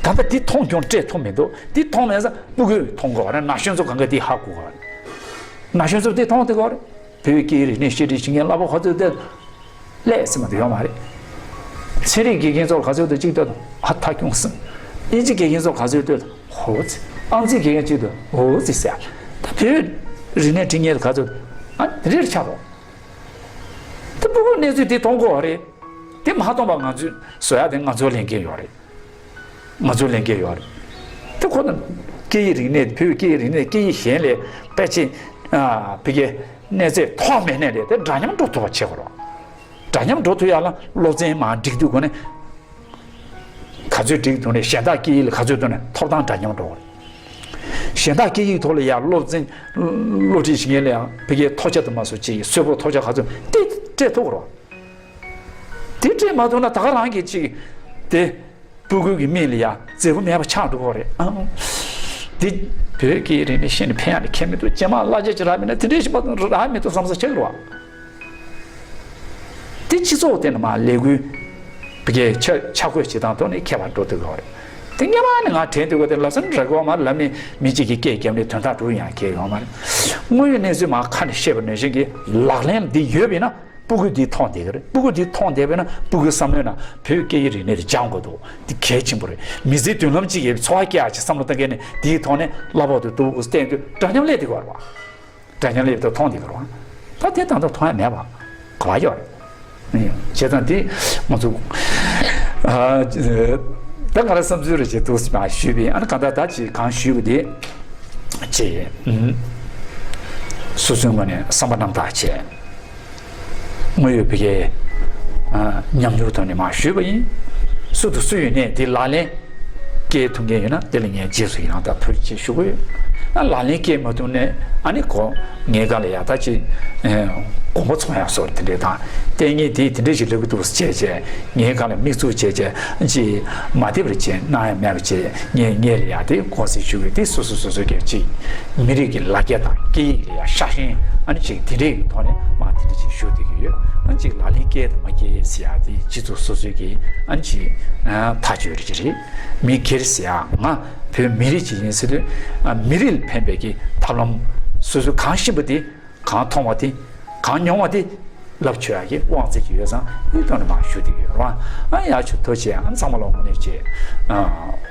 ད་ལྟ་འདི་མཐོང་ཀྱང་སྤྲད་ཐུབ་མི་འདུག་འདི་མཐོང་མེད་ས་སྤུ་གུས་མཐོང་དགོས་པ་རེད། ན་གཞོན་ཚོ་གང་ག་འདི་ཧ་གོ་དགོས་པ་རེད། ན་གཞོན་ཚོ་འདི་མཐོང་བསྡད་དགོས་པ་རེད། བོད་སྐད་ཡིག་རིག་གནས་བཤད་ཁྲིད་བྱེད་མཁན་གླ་ཕོགས་ག་ཚོད་སྟེར་སླེབས་ཟེར་མ་དེ་ཡོད་མ་རེད། ཚན་རིག་དགེ་རྒན་ཚོར་ག་ཚོད་དུ་གཅིག་ལྟོས་དང་ཨ་ཐ་ཁྱུང་སྲིད། དབྱིན་ཇི་དགེ་རྒན་ཚོར་ག་ཚོད་ལྟོས་དང་ཧོ་ཙི། ཨང་རྩིས་དགེ་རྒན་གཅིག་ལྟོས་ཧོ་ཙི་ཟེར། ད་བོད་རིག་གནས་འབྲི་མཁན་ག་ཚོད་ཨ་རེར་ཆགས་རོགས། ད་ཕྲུ་གུ་གནས་ཚུལ་དེ་མཐོང་དགོས་པ་རེད། དེ་མ་མཐོང་པ་ང་ཚོས་བཟོ་ཡ་དེ་ང་ཚོའི་ལས་འགན་ཡོད་རེད། ང་ཚོའི་ལས་འགན་ཡོད་རེད། དེ་ཁོ་ན་སྐད་ཡིག་རིག་གནས་བོད་སྐད་ཡིག་རིག་གནས་སྐད་ཡིག་གཞན་ལས་དཔེ་ཆེ་ཕ་གི་གནས་ཚད་མཐོ་དམན་ནས་རེད། དེ་འདྲ་མཉམ་འགྲོ་ཐུབ་པ་བྱེད་དགོས་རེད། འདྲ་མཉམ་འགྲོ་ཐུབ་ཡ་ལ་སློབ་ཚན་མར་སྒྲིག་དུས་གོ་ནས་ག་ཚོད་སྒྲིག་འདུག་ནས་གཞན་དག་སྐད་ཡིག་ལ་ག་ཚོད་འདུག་ནས་ཐོབ་ཐང་འདྲ་མཉམ་འགྲོ་དགོས་རེད། གཞན་དག་སྐད་ཡིག་ཐོག་ལ་ཡ་སློབ་ཚན་སློབ་ཁྲིད་བྱེད་མཁན་ལ་ཡང་ཕ་གིའི་ཐོབ་ཆ་དུ་མ་སོ་ཅིག་གསོལ་ཕོགས་ཐོབ་ཆ་ག་ཚོད་དེ་སྤྲད་ཐུབ་རོགས། དེ་སྤྲད་མ་ཐུབ་ན་ད་ག་རང་གི་ཅིག་དེ་སྤུ་གུ་གི་མིག་ལ་ཡ་མཛེས་པོ་མེད་པ་ཆགས་འགྲོ་གི་རེད་ཨང་ འདི་བོད་སྐད་ཡིག་རིག་གནས་ཤེས་ནས་ཕན་ཡག་ནི་ཁྱད་མི་འདུག་རྗེས་མ་གླ་ཆ་ཅིག་རག་མེད་ན་དེ་འདྲའི་ཞིག་མ་གཏོགས་རག་མི་འདུག་བསམ་ས་ཆགས་ཀྱི་རེད་བ། དེ་སྤྱི་ཚོགས་དེ་ནི་མ་ལས་འགུལ་བི་གའི་ཆ་ཆ་བགོས་བྱེད་སྟངས་ཐོག་ནས་ཁྱད་པར་འགྲོ་ཐུབ་ཀྱི་རེད། དེ་སྔ་མ་ནས་ང་དྲན་དུས་ག་དེ་ལབ་ས་ནི་ར་གོ་མ་ལབ་ནས་མི་གཅིག་གིས་སྐད་བརྒྱབ་ནས་དོན་དག་འགྲུབ་ཡང་གལ་ཡོད་མ་རེད། དངོས་ཡོད་གནས་ཚུལ་མ་ཁ་ནས་བཤད་པ་ནང་བཞིན་གྱི་ལག་ལེན་འདི་ཡོད་པས་ན། སྤུ་གུ་འདིས་མཐོང་བསྡད་ཀྱི་རེད། སྤུ་གུ་འདིས་མཐོང་བསྡད་པས་ན་སྤུ་གུའི་བསམ་བློའི་ནང་བོད་སྐད་ཡིག་རིག་གནས་དེ་སྦྱང་དགོས་འདུག་འདི་གལ་ཆེན་པོ་རེད། མི་ཚེའི་མདུན་ལམ་གཅིག་གི་འཚོ་བ་སྐྱེལ་ཡག་ཅིག་བསམ་བློ་བཏང་མཁན་ནི་འདིའི་ཐོག་ནས་གླ་ཕོགས་དེ་ཏོག་ཙམ་བསྟན་དུས་འདྲ་མཉམ་སླེབས་བསྡད་ཀྱི་རེད་བ། འདྲ་མཉམ་སླེབས་དུས་མཐོང་བསྡད་ཀྱི་རེད་བ། ད་དེ་ད་ལྟ་མཐོང་ཡག་མེད་པ་ག་པར་ཡོད་རེད། བྱས་ཙང་དེ་ང་ཚོ་ཨ་ད་ང་རང་བསམ་ཚུལ་རེ་བྱས་འདུག་སེ་མ་ཞུས་པས། ཨ་ནི་གང་ལྟར་ད་ཅིག་གང་ཞུས་པ་དེ་ཅིག་སོ་སོའི་ངོས་ནས་བསམ་པ་རྣམ་དག་བྱས། དངོས་ཡོད་བོད་སྐད་ཨ་ཉམས་མྱོང་ཐོག་ནས་མར་ཞུས་པ་ཡིན། སུ་དང་སུ་ཡོད་ནས་དེ་ལག་ལེན་སྐྱེལ་ཐུབ་མཁན་ཡོད་ན་དེ་ལ་ངས་རྗེས་སུ་ཡི་རང་དང་ཐུགས་རྗེ་ཆེ་ཞུ་གི་ཡོད། ཨ་ལག་ལེན་སྐྱེལ་མ་ཐུབ་ནས་ཨ་ནི་གོ་ངའི་སྒང་ལ་ཡག་ཐག་ཆོད་ཨ་དགོངས་པ་ཚོམ་ཡག་བཟོ་དེ་འདྲས་དང་། ལྟས་ངན་དེ་དེ་འདྲས་ཞིག་ལབ་ཀྱི་འདུག་ཟེར་བྱས་བྱས་ངའི་སྒང་ལ་དམིགས་འཛུགས་བྱས་བྱས་ཅིག་མ་བདེ་བར་བྱས་གནང་ཡག་མེད་པ་བྱས། ངས་ངས་ལ་ཡག་དེ་དགོངས་སེལ་ཞུ་གི་ཡོད། དེ་སོ་སོ་སོ་སོའི་སྐད་ཅིག་མི་རིགས་ཀྱི་ལ་རྒྱ་དང་སྐད་ཡིག་ལ་ཡག་ཤ་ཞེན་ཨ་ནི་ཅིག་དེ་འདྲའི་ཐོག་ནས་མ་དེ་འདྲ་ཅིག་ཞུ་བསྡད་ཀྱི་ཡོད། ཨ་ནི་ཅིག་ལག་ལེན་སྐྱེལ་དང་མ་སྐྱེལ་ཟེར་ཡག་དེ་སྤྱི་ཚོགས་སོ་སོའི་གི་ཨ་ནི་ཅིག་ཐག་གཅོད་རེད་ཅིག་རེད། མི་སྒེར་ཟེར་ཡག་ང་བོད་མི་རིགས་ཅིག་ཡིན་ཟེར་དུས་མི་རིགས་ལ་ཕན་པའི་གི་ཐབས་ལམ་སོ་སོས་གང་ཤེས་པ་དེ། གང་མཐོང་བ་དེ། གང་མྱོང་བ་དེ། ལབ་ཆོག་ཡག་གི་དབང་ཚད་ཅིག་ཡོད་ཙང་དེའི་ཐོག་ནས་མར་ཞུ་བསྡད་ཀྱི་ཡོད་རེད་བ། ཨ་ཡག་ཆུ་ཐོག་ཆེ་ཨ་ཚང་མ་ལ་དངོས་གནས་ཆེ། ཨ་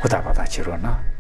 ཧུར་ཐག་པ་ཐག་བྱེད་རོགས་གནང་།